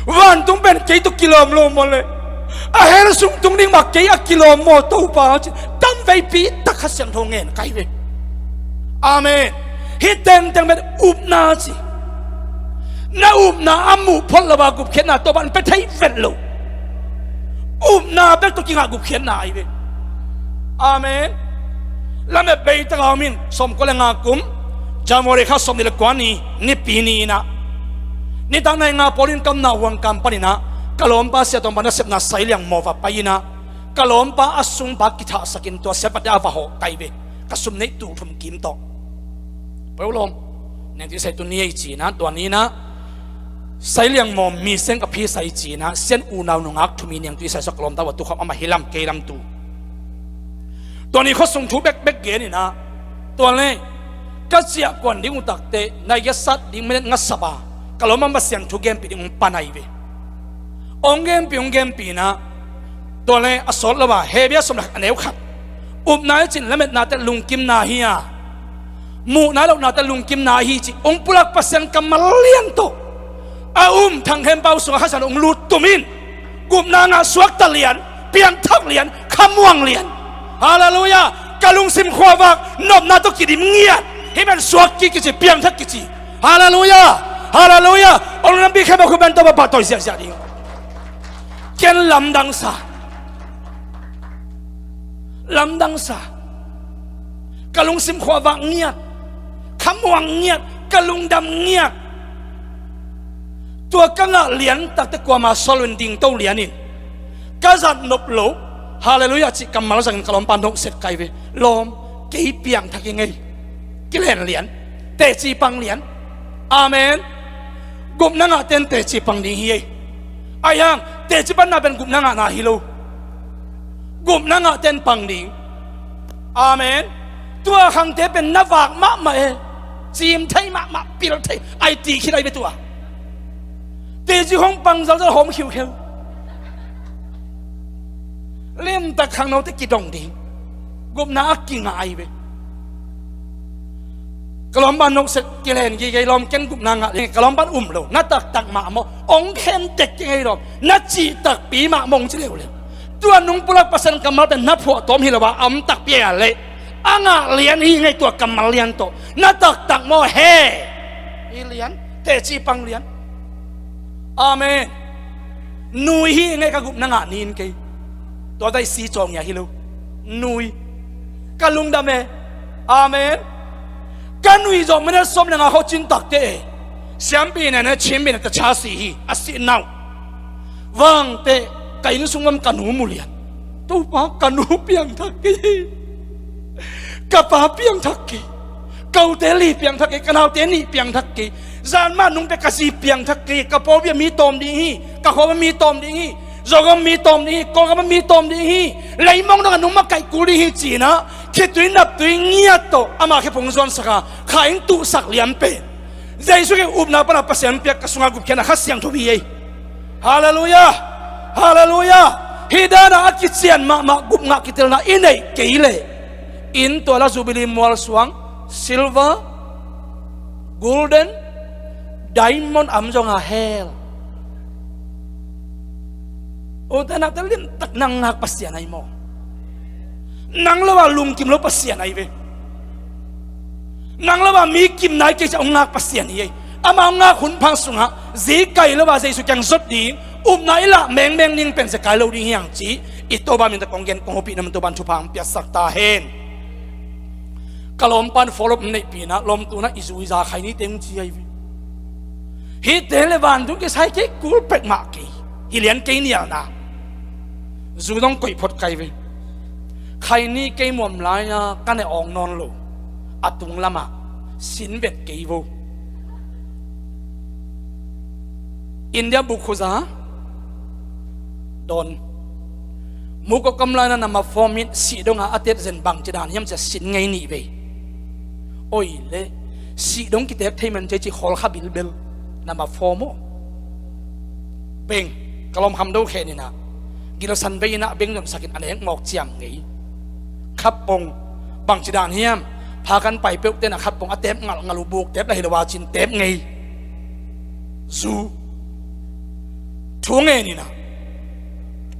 Vantung pen kei tawh kilawm lo maw le? A hell sung tung ding mah kei a kilawm maw Topa, ci. Tamveipi tak Kha Siangtho ngen kai ve. Amen. Hih tengteng pen upna ci. Na upna a muh phot lo a gupkhiatna Topa in pia thei vet lo. Upna bek tawh kingah gupkhiatna ahi ve. Amen. Lamet bei tak a om in, sawmkua le nga kum, January kha sawmnih le kua ni, Nipi ni in ah, nitak nai nga pawl in Kamnah huang kam panin ah ka lawmpa Sia Tawng Pa nasepna Sailiang mawh ah pai in ah, ka lawmpa a sungpa kithahsak in tua siatpate a va hawh kai ve. Ka sum neih tul thum kim tawh. Pau lawm, nengtui sai tuni ei ci in ah, tua ni in ah Sailiang mawh mi seng ka phi sai ci in ah, Sian unau nungak thum i nengtui sai sawk ka lawmta uh a tukhawm, amah hi lam kei lam tu. Tua ni khuasung thu bekbek gen in ah, tua le ka ciah kuan ding uh takte nai giat sat ding minute nga sap a, ka lawmpa Pasian thu genpih ding hong pan ahi ve. Hong genpih, hong genpih in ah, tua le a sawt lo a, Hebru sawm le khat a neu khat, upna i cih lametnate lungkimna hi a, muhna lohnate lungkimna hi ci. Hong pulak Pasian kammal lian tawh a um thang khempeuh sungah Kha Siangtho hong lut tum in, gupna ngah suakta lian, piangthak lian, khamuang lian. Halleluiah. Ka lungsim khuavak, nopna tawh kidim ngiat. Hih pen suak kik kici, piangthak kici. Halleluiah. Halleluiah. Hong lampi khempeuh khut beng tawh pahtawi ziahziah ding. Ken lamdangsa. Lamdangsa. Ka lungsim khuavak ngiat, khamuang ngiat, ka lungdam ngiat. Tua ka ngah lian takte kuama sawl lo in dingto lian in, ka zat nop loh, halleluiah cih kammal zangin ka lawmpa nokset kai ve. Lawm, kei piangthak ing ei. Kilen lian, teci pang lian. Amen. Gupna ngahte in teci pang ding hi ei. Ahi hang teci panna pen gupna ngahna hi lo. Gupna ngahte in pang ding. Amen. Tua khangte pen na vak mahmah e. Cim thei mahmah, pil thei, ai ti khit ai ve tua. Teci hong pang zalzal hawm khiukheu. Limtak khangnote kidong ding. Gupna a kingah ai ve. Ka lawmpa nokset kilen gige, lawm ken gupna ngah le, ka lawmpa um lo, na taktak mah maw, hong khen tek kei ngei lawm, na cih takpi mah maw hong ci leuleu. Tua nung pulak Pasian kammal pen na phuahtawm hi lo a, a om takpi a leh a ngah lian hi ngei tua kammal lian tawh. Na taktak maw he? Hi lian, teci pang lian. Amen. Nui hi ngei ka gupna ngah ni in kei. Tua daih si cawng ia hi lo. Nui. Ka lungdam e. Amen. Ka nui zawh minute sawm le nga khawng cin takte e. Siampi nene, Chiampi nene ta cha si hi. A si nau. Vangte ka inn sung lam ka nu mu lian. Topa ka nu piangthak kei. Ka pa piangthak kei. Ka ute li piangthak kei. Ka naute nih piangthak kei. Zan mah nung pia ka zi piangthak kei, ka pawlpi ah mi tawm ding hi, ka khuapa mi tawm ding hi, Zogam mi tawm ding hi, Kawlgam mi tawm ding hi, leimong dongah nung makaih kul ding hi ci-in ah khitui naptui ngiat tawh ama khe phung zuansak a, kha in tuhsak lian pen Jesu khe upna pana Pasian piak ka sungah gupkhiatna Kha Siangtho hi ei. Halleluiah. Halleluiah. Hih dana a kician mahmah gupna kitelna i neih kei leh, inn tual a Jubilee mualsuang, silver, golden, diamond a om zong a hell. Ute naute, limtak nang ngak Pasian ahi maw? Nang lo a lungkim lo Pasian ahi ve. Nang lo a mi kim nai kei ciang hong ngak Pasian hi ei. Ama hong ngak hun phang sungah zi kai lo a Jesu kiang zot ding upna i lah mengmeng ning pen zekai lo ding hi hang ci i Topa min tawh kong gen kong hopih na man Topa in thupha hong piaksak ta hen. Ka lawmpa in follow up neihpih in ah lawmtuna i zu i za khaini teng ci ahi ve. Hihte le vantung kisai kei kul pek mah kei. Hi lian kei nialna. Zu dong koih phot kai ve. Khaini kei muam lai-a ka ne awng nawn lo. A tung lamah sin vet kei vo. India buk khuza don. Mukawkam lai-a nama form in sih dongah a tet zen bangci dan hiam cia sin ngei nih vei. Oi le sih dong kitep thei man cia ci khawl kha bilbel nama form aw. Beng ka lawm kham do khen inah gilsan vei inah beng zonsakin a nek mawk ciam ngei. Khappong bangci dan hiam? Pha kan pai peuh tena khappong a tep ngalhngalh uh buk tep la hi lo a cin tep ngei. Zu thu ngen inah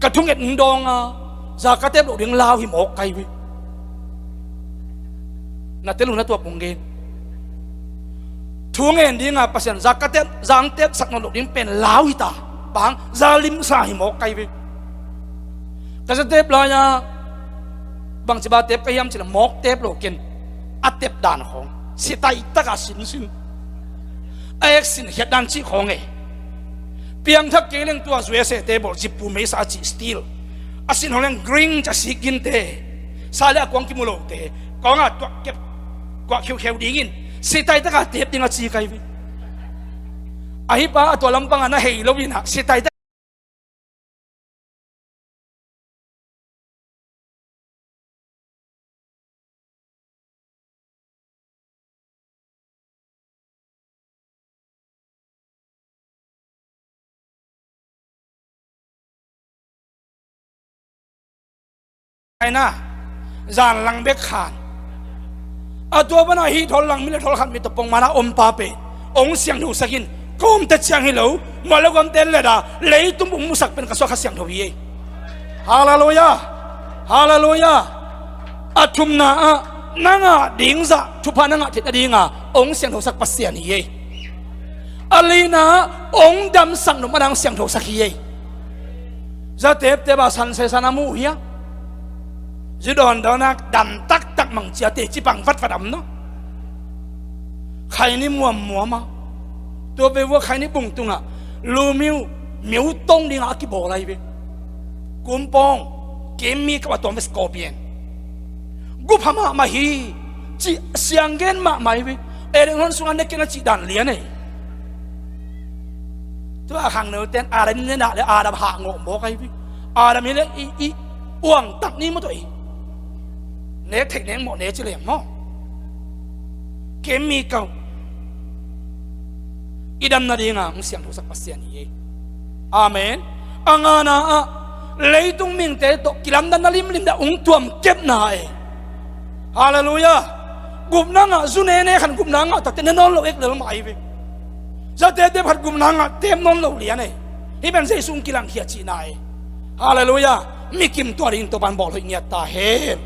ka thunget in dawnga za ka tep loh ding lau hi mawk kai ve. Na tel uh na tuak kong gen. Thu ngen dinga Pasian za ka tep, za ang tep sak nawn loh ding pen lau hi ta. Bang za limsa hi mawk kai ve. Ka za tep lai-a bangci ba tep ka hiam cila mawk tep lo ken. A tep dan khawng sitaitaka sinsin a ek sin khiat dan cih khawng e. Piangthak kei leng tua U S A te bawh zippu meisa a cih steel a sin hong leng green ca sik ginte sa le a kuang kimu lote kawngah tuak kep kuah kheukheu dingin sitaitaka tep ding a ci kai ve. Ahi pa a tua lampangah na hei lo inah sitaitak China zan lang bek khan a tua pana hi thol lang mi le thol khat mi tawh pongmana om pa pen ong siangtho sakin kawmte ciang hi lo mual le guamte leda leitung bung musak pen ka suak Kha Siangtho hi ei. Halleluiah. Halleluiah. A thumna ah na ngah ding zah thupha na ngah theihna dinga ong siangthosak Pasian hi ei. A lina ah ong damsak nop a nang siangthosak hi ei. Zateptep a sansesan a muh hia. Zu dawndawn a dam taktak mangcia teci pang vatvat am no. Khaini muammuam a tua vei vua khaini bungtungah lumiu miu tong dingah a kibawl ahi ve. Kumpawng kimmi kap a tuam ve scorpion. Gupha mahmah hi cih sianggen mahmah hi ve. Eden huan sungah nekin a cih dan lian ei. Tua a khangnoten Adam nena le Adam hahngawh mawk ahi ve. Adam hi le i, i uangtak ni maw tawh i nek theih nek mawh ne ci leng maw? Kimmi kau i damna dinga hong siangthosak Pasian hi ei. Amen. A ngana ah leitung mingte tawh kilamdanna limlim dah hong tuam kepna ei. Halleluiah. Gupna ngah zu nene khan gupna ngah takte ne nawn lo ek lel mah ahi ve. Zateptep khat gupna ngah tep nawn lo lian ei. Hih pen Jesu hong kilangkhia cihna ei. Halleluiah. Mi kim tua dingin Topan bawl hoih ngiat ta hen.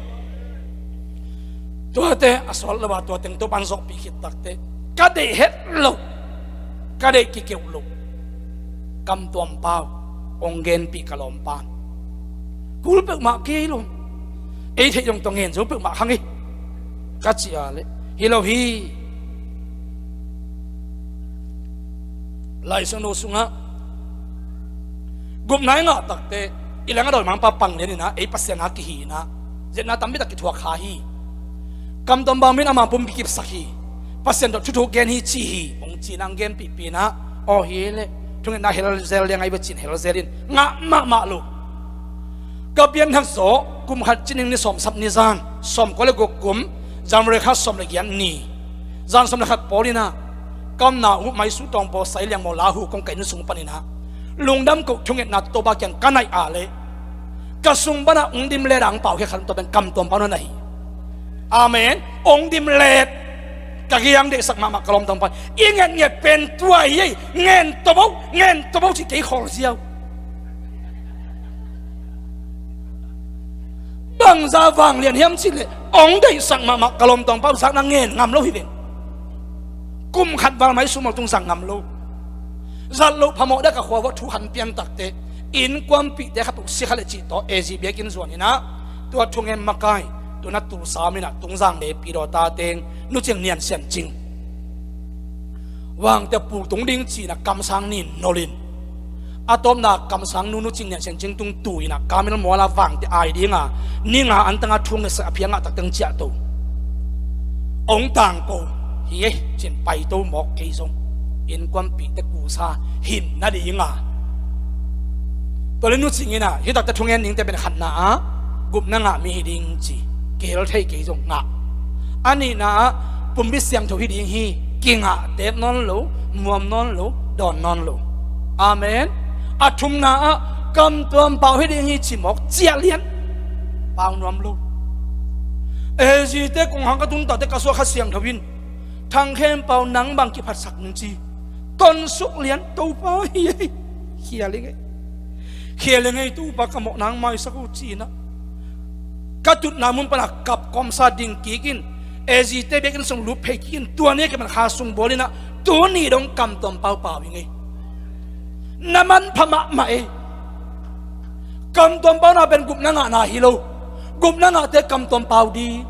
Tuate a sawt lo a tua teng Topan zawhpih khit takte ka deih het lo ka deih kikeuh lo. Kamtuam pau hong genpih ka lawmpan kul peuhmah kei lo. Ei theih zong tua ngen zo peuhmah kha ngei ka ci a le hi lo hi. Laisiangtho sungah gupna i ngah takte i leng a dawimangpa pang lian inah ei Pasian a kihi inah zetna tampi tak kithuak kha hi. Kamtuam pau min ama pumpi kipsak hi. Pasian tawh thuthuk gen hi ci hi, hong ci-in ah genpihpih in ah, aw hi leh thungetna hel zel liang ahi ve ci-in hel zel in ngah mahmah lo. Ka pianthak zawh kum khat cining ni sawm sap ni zan, sawm kua le guk kum, January kha sawm le giat ni, zan sawm le khat pawl in ah, ka omna uh Maisu Tawngpaw Sailiangmaw Lahu kong kaih inn sung panin ah, lungdam koh thungetna Topa kiang ka naih a leh, ka sung pan ah hong dim let a hong pau khia khat tua pen Kam Tuam Pau na hi. Amen. Hong dim let. Ka kiang deihsak mahmah ka lawm Tuam Pau. I ngetnget pen tua hi ei. Ngen tawh bo, ngen tawh bo ci kei khawl ziau. Bangzah vanglian hiam cih leh hong deihsak mahmah ka lawm Tuam Pau, zakna ngen ngam lo hi veng. Kum khat val Maisu Mawh tung zang ngam lo. Zat loh phamawh dek a khua vuah thu han pian takteh, innkuanpihte khat uh si kha leh cih tawh A G biakinn zuan in ah, tua thungen makai, tu-in ah Tulsa om in ah Tungzang le Pidawta teng Nu Cing Nian Sian Cing, Vangte pul tung ding ci-in ah kamsang ni-in nolh in, a tawpna kamsang nu Nu Cing Nian Sian Cing tung tu in ah Kamel mual ah Vangte ai ding a, ni nga an tang a thu ngetsak a phial ngah takteh hong ciahto. Hong tangko hi ei ci-in paito mawk kei zong, innkuanpihte kusa hin nading a. Tua leh Nu Cing in ah, hi takteh thungen dingte pen khatna ah gupna ngah mi hi ding ci, kihel thei kei zong ngah. A nihna ah pumpi siangtho hi ding hi, kingah, teep nawn lo, muam nawn lo, dawn nawn lo. Amen. A thumna ah Kam Tuam Pau hi ding hi ci mawk, ciah lian. Pau nuam lo. A G te kong hang ka tun takteh ka suah Kha Siangtho in, Thang Khem Pau, nang bang kiphatsak ning ci. Tonsuk lian, Topa hi ei. Khial ing ei. Khial ing ei Topa, ka mawh nang maisak uh ci-in ah, ka tutna mun pan ah kap kawmsa ding kik in, A G te biakinn sung lut phei kik in, tua ni a kipan kha sung bawl in ah, tuni dong Kam Tuam Pau pau ing ei. Na manpha mahmah ei. Kam Tuam Pau na pen gupna ngahna hi lo. Gupna ngahte Kam Tuam Pau ding.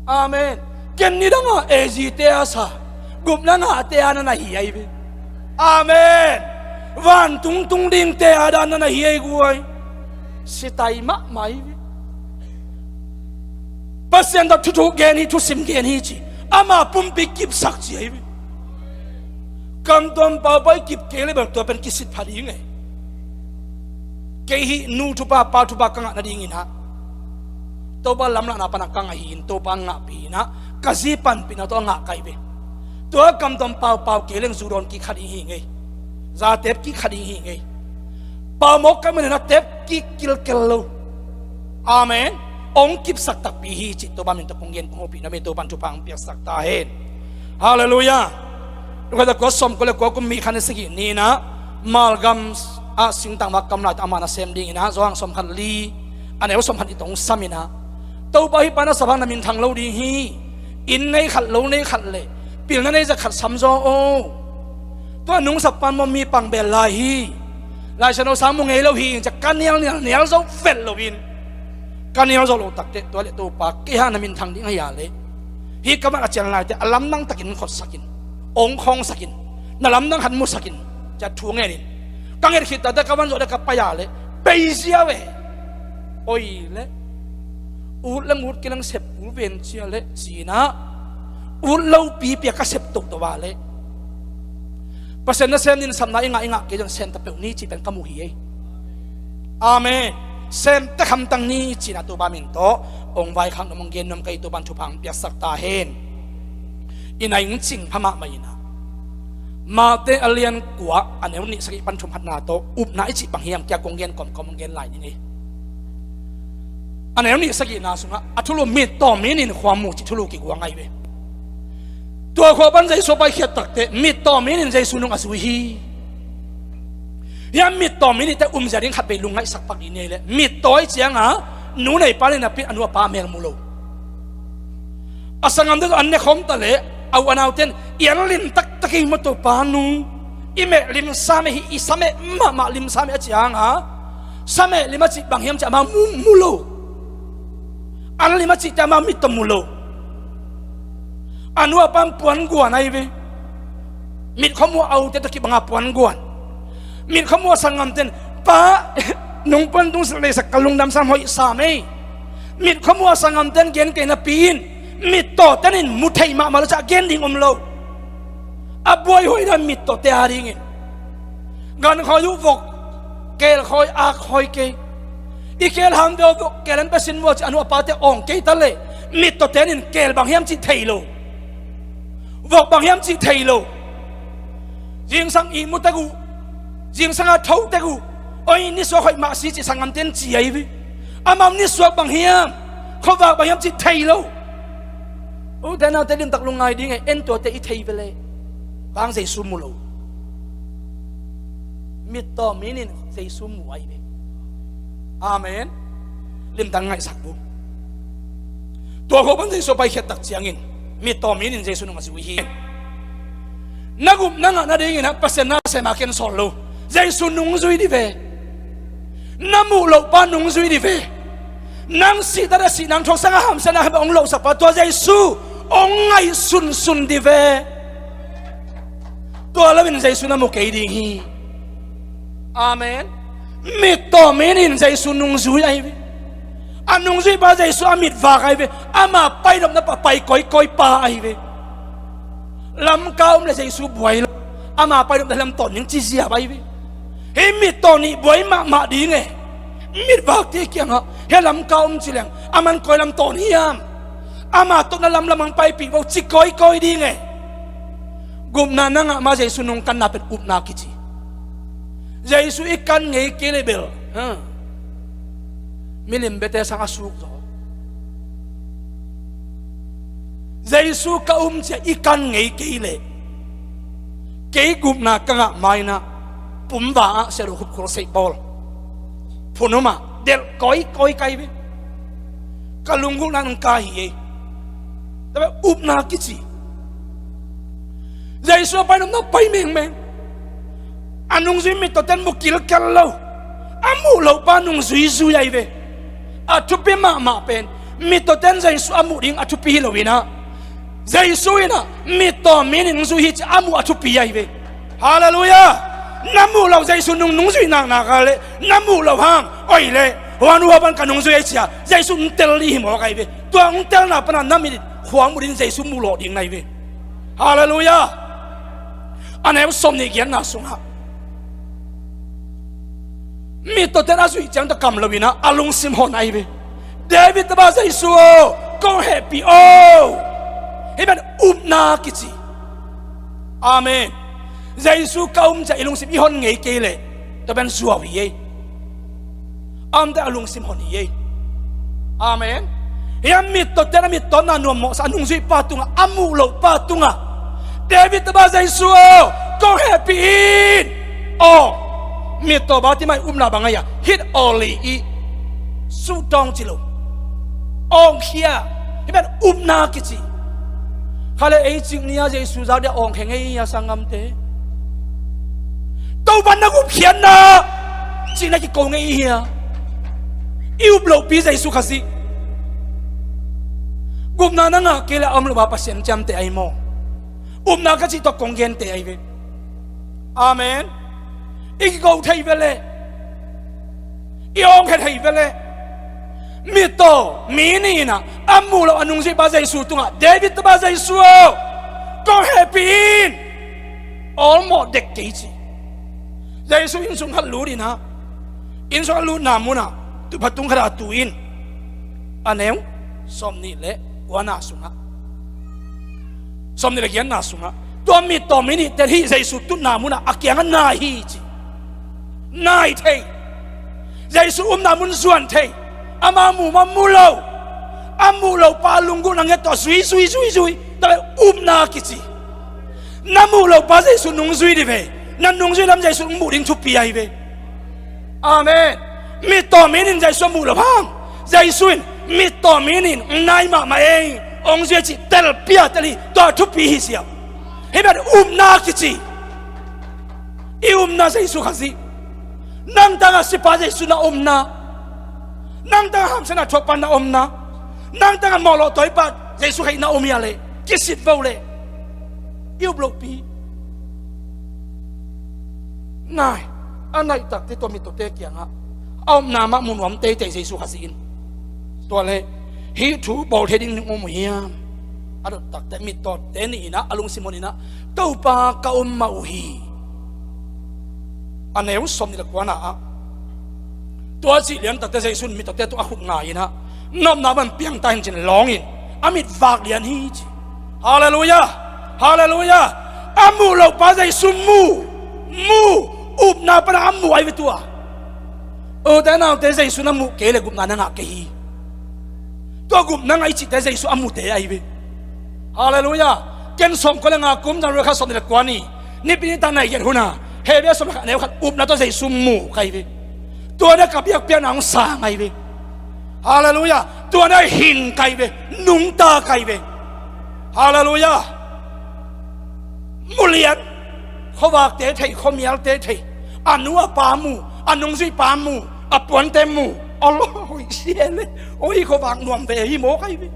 Amen. Ken nidang a A G te a sa, gupna ngahte a na na hi ahi ve. Amen. Vantung tung dingte a dan na na hi ahi guai. Sitai mahmah ahi ve. Pasian tawh thuthuk gen hi, thusim gen hi ci. Ama pumpi kipsak ci ahi ve. Kam Tuam Pau Pau i kip kei leh bel tua pen kisit pha ding ei. Kei hih nu thupha, pa thupha ka ngah nadingin ah, Topa lamlahna pan ah ka ngah hi-in, Topa ngahpih in ah, ka zi panpihna tawh a ngah ka hi ve. Tua Kam Tuam Pau pau kei leng zu dawn kik kha ding hi ing ei. Za teep kik kha ding hi ing ei. Pau mawk ka mawk in ah teep kik kilkel lo. Amen. Hong kipsak takpi hi cih Topa min tawh kong gen, kong hopih nuam hi. Topa in thupha hong piaksak ta hen. Halleluiah. Luka za kua sawm kua le kua kum May kha ni sagih ni-in ah, Malgam ah singtang va kam lai-in ah ama nasem dingin ah, Johan sawm khat li, a neu sawm khat nih tawh hong sam in ah, Topa, hih pa na sap hang na minthang lo ding hi. Inn nei khat, lo nei khat le pilna nei zat khat sam zaw aw. Tua nungsap pan maw, mi pang bel lai hi. Lai Siangtho sang mu ngei lo hi ing ci-a ka nial nial, nial zo vet loin, ka nial zo lo takteh, tua leh Topa, kei hang na minthang ding ahi a leh, hih ka mat a cian laite a lamdang takin khotsak in, hong khawngsak in, na lamdang khat musak in, ci-a thu ngen in, ka nget khit takteh ka van zawh leh ka pai a leh, pai ziau e. Oi leh, ut leng ut kei leng sep kul ven cia leh, ci-in ah, ut lopi pi-a ka sep toto a leh, Pasian nasem dingin sapna i ngah, i ngah kei zong sem ta peuh ni cih pen ka mu hi ei. Amen. Sem ta khamtang ni ci-in ah Topa min tawh hong vaikhak nuam, hong gen nuam ka hi. Topa in thupha hong piaksak ta hen. I nai hong cing pha mahmah in ah, Matthai a lian kua, a neu nih sagih pan thum khatna tawh, upna i cih bang hiam, kei a kong gen kawmkawm hong gen lai ning ei. A neu nih sagihna sungah a thulu, mittaw mi nin khua mu cih thulu kiguang ahi ve. Tua khua pan Jesu a paikhiat takteh mittaw mi nin Jesu nung a zui hi. Hiah mittaw mi nihte umzia ding khatvei lungngaihsak pak dih ni ei leh, mittaw ahih ciangin nu nei pa le napi in a nu a pa a mel mu lo. A sanggamte tawh an ne khawm ta leh, a u a naute in, i an lim taktak hi maw Topa nu, i meh limsam e, hih i sa meh mahmah limsam e, a ciangin sa meh lim a cih bang hiam ci-a amau mu, mu lo. An lim a cihte amau mit tawh mu lo. A nu a pa in puan guan ahi ve. Mitkhua mu a, a ute tawh kibang a puan guan. Mitkhua mu a sanggamte in, pa, nong puan tung leisak ka lungdam sam, hoih sam ei. Mitkhua mu a sanggamte in gen kei napi in, Mittawten in mu thei mahmah lo ci-a gen ding om lo. A buaihuai dan mittawte a dingin, gan khawi uh vok, keel khawi, ak khawi kei. I keel ham ve aw, vok keel an pasin vua ci-a a nu a pate awng kei ta leh, mittawten in keel bang hiam cih thei lo, vok bang hiam cih thei lo. Zingsang ihmu tek uh, zingsang a tho tek uh, oi, nisuak hoih mah si cih sanggamten ci ahi ve. Amau nisuak bang hiam, khuavak bang hiam cih thei lo. Ute naute, limtak lungngai ding e, en tuate i thei ve leh, bang Jesu mu lo. Mittaw mi nin Jesu mu ahi ve. Amen. Limtak ngaihsak bu. Tua khawng pan Jesu a paikhiat tak ciangin mittaw mi nin Jesu nung a zui hi. Na gup na ngah nadingin ah Pasian nasem a ken sawl lo. Jesu nung zui dih ve. Na muh loh pa nung zui dih ve. Nang sihta a sih, nang thuaksang a hamsiatna hong lohsakpa tua Jesu hong ngaihsunsun dih ve. Tua lo-in Jesu na mu kei ding hi. Amen. Mittaw mi nin Jesu nungzui ahi ve. A nungzuipa Jesu a mitvak ahi ve. Ama painopna pa pai kawikawi pa ahi ve. Lamka om le Jesu buai lo. Ama painopna lam tawn ding ci ziau ahi ve. Hih mittaw nih buai mahmah ding e. Mitvakte kiangah hih Lamka om ci leng, aman koi lam tawn hiam? Ama tawh na lamlam hong paipih vo ci kawikawi ding e. Gupna na ngah ma Jesu nung kanna pen upna kici. Jesu i kan ngei kei le bel, ha, milim biate sang a suk zaw. Jesu ka um cia i kan ngei kei le, kei gupna ka ngah ma-in ah pumva ah sia lo khupkhur seih bawl phunum ah delh kawikawi kai ve. Ka lunggulhna nung ka hi ei. Tua pen upna kici. Jesu a painopna pai mengmeng. A nungzui mittawten mu kilkel lo. A muh lohpa nungzuizui ahi ve. A thupi mahmah pen mittawten Jesu a muh ding a thupi hi lo-in ah, Jesu in ah mittaw mi nin hong zui hi ci a muh a thupi ahi ve. Halleluiah. Na muh loh Jesu nung nungzui naknak a leh, na muh loh hang, oi leh, hua nu hua pan ka nungzui ahi cia Jesu hong tel dih hi mawk ahi ve. Tua hong telna pana na mit in khuang mu ding Jesu muh lawh ding na hi ve. Halleluiah. A neu sawmnih giatna sungah mittawten a zuih ciang tawh kam lo-in ah a lungsim hon ahi ve. David tapa Jesu aw, kong hehpih aw. Hih pen upna kici. Amen. Jesu ka um cia i lungsim i hon ngei kei leh, tua pen zuau hi ei. A omte a lungsim hon hi ei. Amen. Hiah mittawten a mittawnna nuammawhsa a nungzuipa tungah, a muh lohpa tungah, David tapa Jesu aw, kong hehpih in. Aw, mittaw Bartimai upna bang ahi a, hih awli i suhtawng ci lo. Awngkhia. Hih pen upna kici. Kha le ei cik ni-a Jesu zak dia awngkhia ngei hi a sanggamte. Topa na gupkhiatna cih na kiko ngei hi a. I up lohpi Jesu Khazih. Gupna na ngah kei le a om loh a Pasian ciamteh ahi maw? Upna ka cih tawh kong gente ahi ve. Amen. I kiko thei ve leh, i awngkhia thei ve leh, mittaw mi nih in ah a muh loh a nungzuipa Jesu tungah, David tapa Jesu aw, kong hehpih in. Awlmawh dek kei ci. Jesu inn sung khat lut in ah, inn sung a lutna munah tu phatung khat ah tu in. A neu sawmnih le kuana sungah, sawmnih le giatna sungah, tua mittaw mi nihte hih Jesu tutna munah a kiangah nai hi ci. Nai thei. Jesu upna mun zuan thei. Ama muh ma mu lo. A muh lohpa lunggulhna ngiat tawh zui, zui, zui, zui. Tua pen upna kici. Na muh lohpa Jesu nungzui dih ve. Na nungzui lam Jesu hong muh ding thupi ahi ve. Amen. Mittaw mi nin Jesu a muh loh hang, Jesu in mittaw mi nin hong nai mahmah ei, hong zui a cih telpia tel hi. Tua thupi hi siau. Hih pen upna kici. I upna Jesu Khazih. Nang tangah sipa Jesu na omna, nang tangah hamsiatna thuakpa na omna, nang tangah mawhlawh tawipa Jesu Khazih na om hi a leh, kisit vo leh, i up lohpi. Nai, a naih takte tua mittawte kiangah a upna mah mu nuam teitei Jesu Khazih in. Tua leh hih thu bawl thei ding ning om uh hiam? A dot takte mittawte nih inah a lungsim hon inah, Topa ka um mah uh hi. A neu sawm nih le kuana ah tua cih lian takte Jesu in mittawte tungah a khut ngai inah, nopna bang piang ta hi cin lawngin a mit vak lian hi ci. Halleluiah. Halleluiah. A muh lohpa Jesu mu. Mu. Upna pana a muh ahi ve tua. Ute naute, Jesu na muh kei le gupna na ngah kei hi. Tua gupna ngah i cihte Jesu a mute ahi ve. Halleluiah. Ken sawmkua le nga kum, January kha sawm nih le kua ni, Nipi ni ta nai giat hun a, Hebrew sawm le khat neu khat upna tawh Jesu mu ka hi ve. Tua na ka biakpiakna hong sang ahi ve. Halleluiah. Tua na hin ka hi ve. Nungta ka hi ve. Halleluiah. Mulian. Khuavakte thei, khuamialte thei. A nu a pa mu, a nungzuihpa mu, a puante mu. Aw lo, hoih sia le. Oi, khuavak nuam ve hi maw ka hi ve.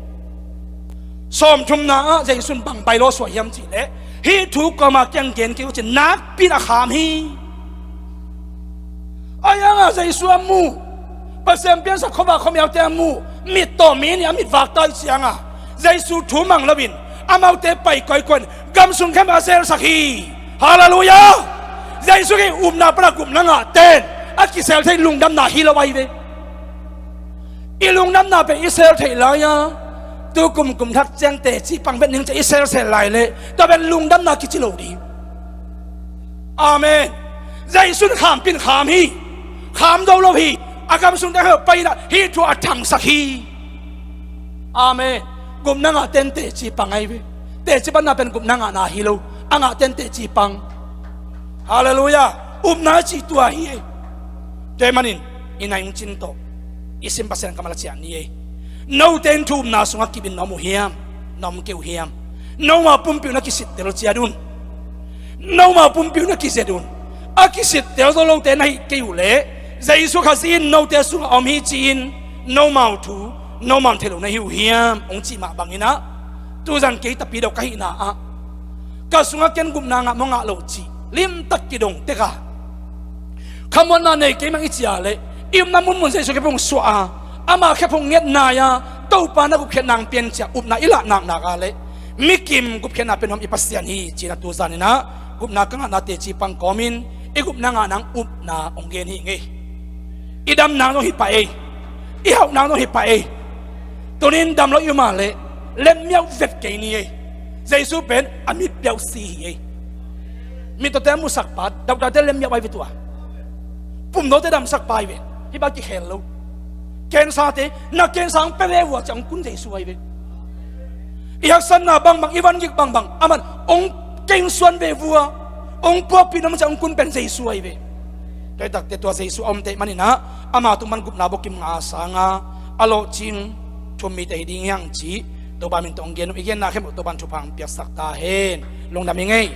Sawmthumna ah Jesu in bang bylaw suah hiam cih leh, hih thu kua mah kiang gen kei uh cin nakpi in a kham hi. A iangah Jesu a mu, Pasian piansak khuavak khuamialte a mu, mit tawh mi nih a mit vak ta i ciangah Jesu thu mang loin amaute pai koikoi in gam sung khempeuh a selsak hi. Halleluiah. Jesu kei upna pana gupna ngahte in a kisel thei lungdamna hi lo ahi ve. I lungdamna pen i sel theih lai-a, tu kum kum thak ciang teci pang vet ning ciang i selsel lai leh tua pen lungdamna kici lo ding. Amen. Jesu in khampi in kham hi. Kham zo lo hi. A gam sungte khempeuh pai inah hih thu a thangsak hi. Amen. Gupna ngahte in teci pang ahi ve. Teci panna pen gupna ngahna hi lo. A ngahte in teci pang. Halleluiah. Upna a cih tua hi ei. Tua ahih manin i nai hong cin tawh i sin Pasian kammal a ciah ni ei. Note in thu upna sungah kip in na om uh hiam? Na om kei uh hiam? Noma pumpi uh na kisittel ciat un. Noma pumpi uh na kizet un. A kisittel zo lote na hih kei uh leh Jesu Khazih in note sungah a om hi ci-in nomau thu, nomau thei lo na hi uh hiam? Hong cih mah bang inah, tuzan kei tapi deuh ka hihna ah ka sungah ken gupna ngah maw ngah lo cih limtak kidong tek a, khamuanna nei kei mang i cia leh i upna munmun Jesu khe phung suah a, ama khe phung nget nai a, Topa na gupkhiatna hong pian cia upna i lah naknak a leh mikim gupkhiatna pen hom i Pasian hi ci-in a tuzan inah gupna ka ngahna teci pang kawmin i gupna ngahna hong upna hong gen hi ngei. I damna hong hi pah ei. I hauhna hong hi pah ei. Tunin dam lo i um a leh lemmiau vet kei ni ei. Jesu pen a mit piauh si hi ei. Mittawte a musakpa, doctorte lemmiau ahi ve tua. Pumdawte damsakpa ahi ve. Hih bang kikhel lo. Cancer-te na cancer hong pia ve vua ci-a hong kun Jesu ahi ve. I haksatna bangbang, i vangik bangbang aman hong kengsuan ve vua, hong puakpih nuam ci-a hong kun pen Jesu ahi ve. Tua hi takte tua Jesu a omte ahih maninah ama tung pan gupna bawkim ngah a sanga a lawhcing thum mite hi ding hi hang cih Topa min tawh hong gen uh. I genna khempeuh Topa in thupha hong piaksak ta hen. Lungdam hi ngei.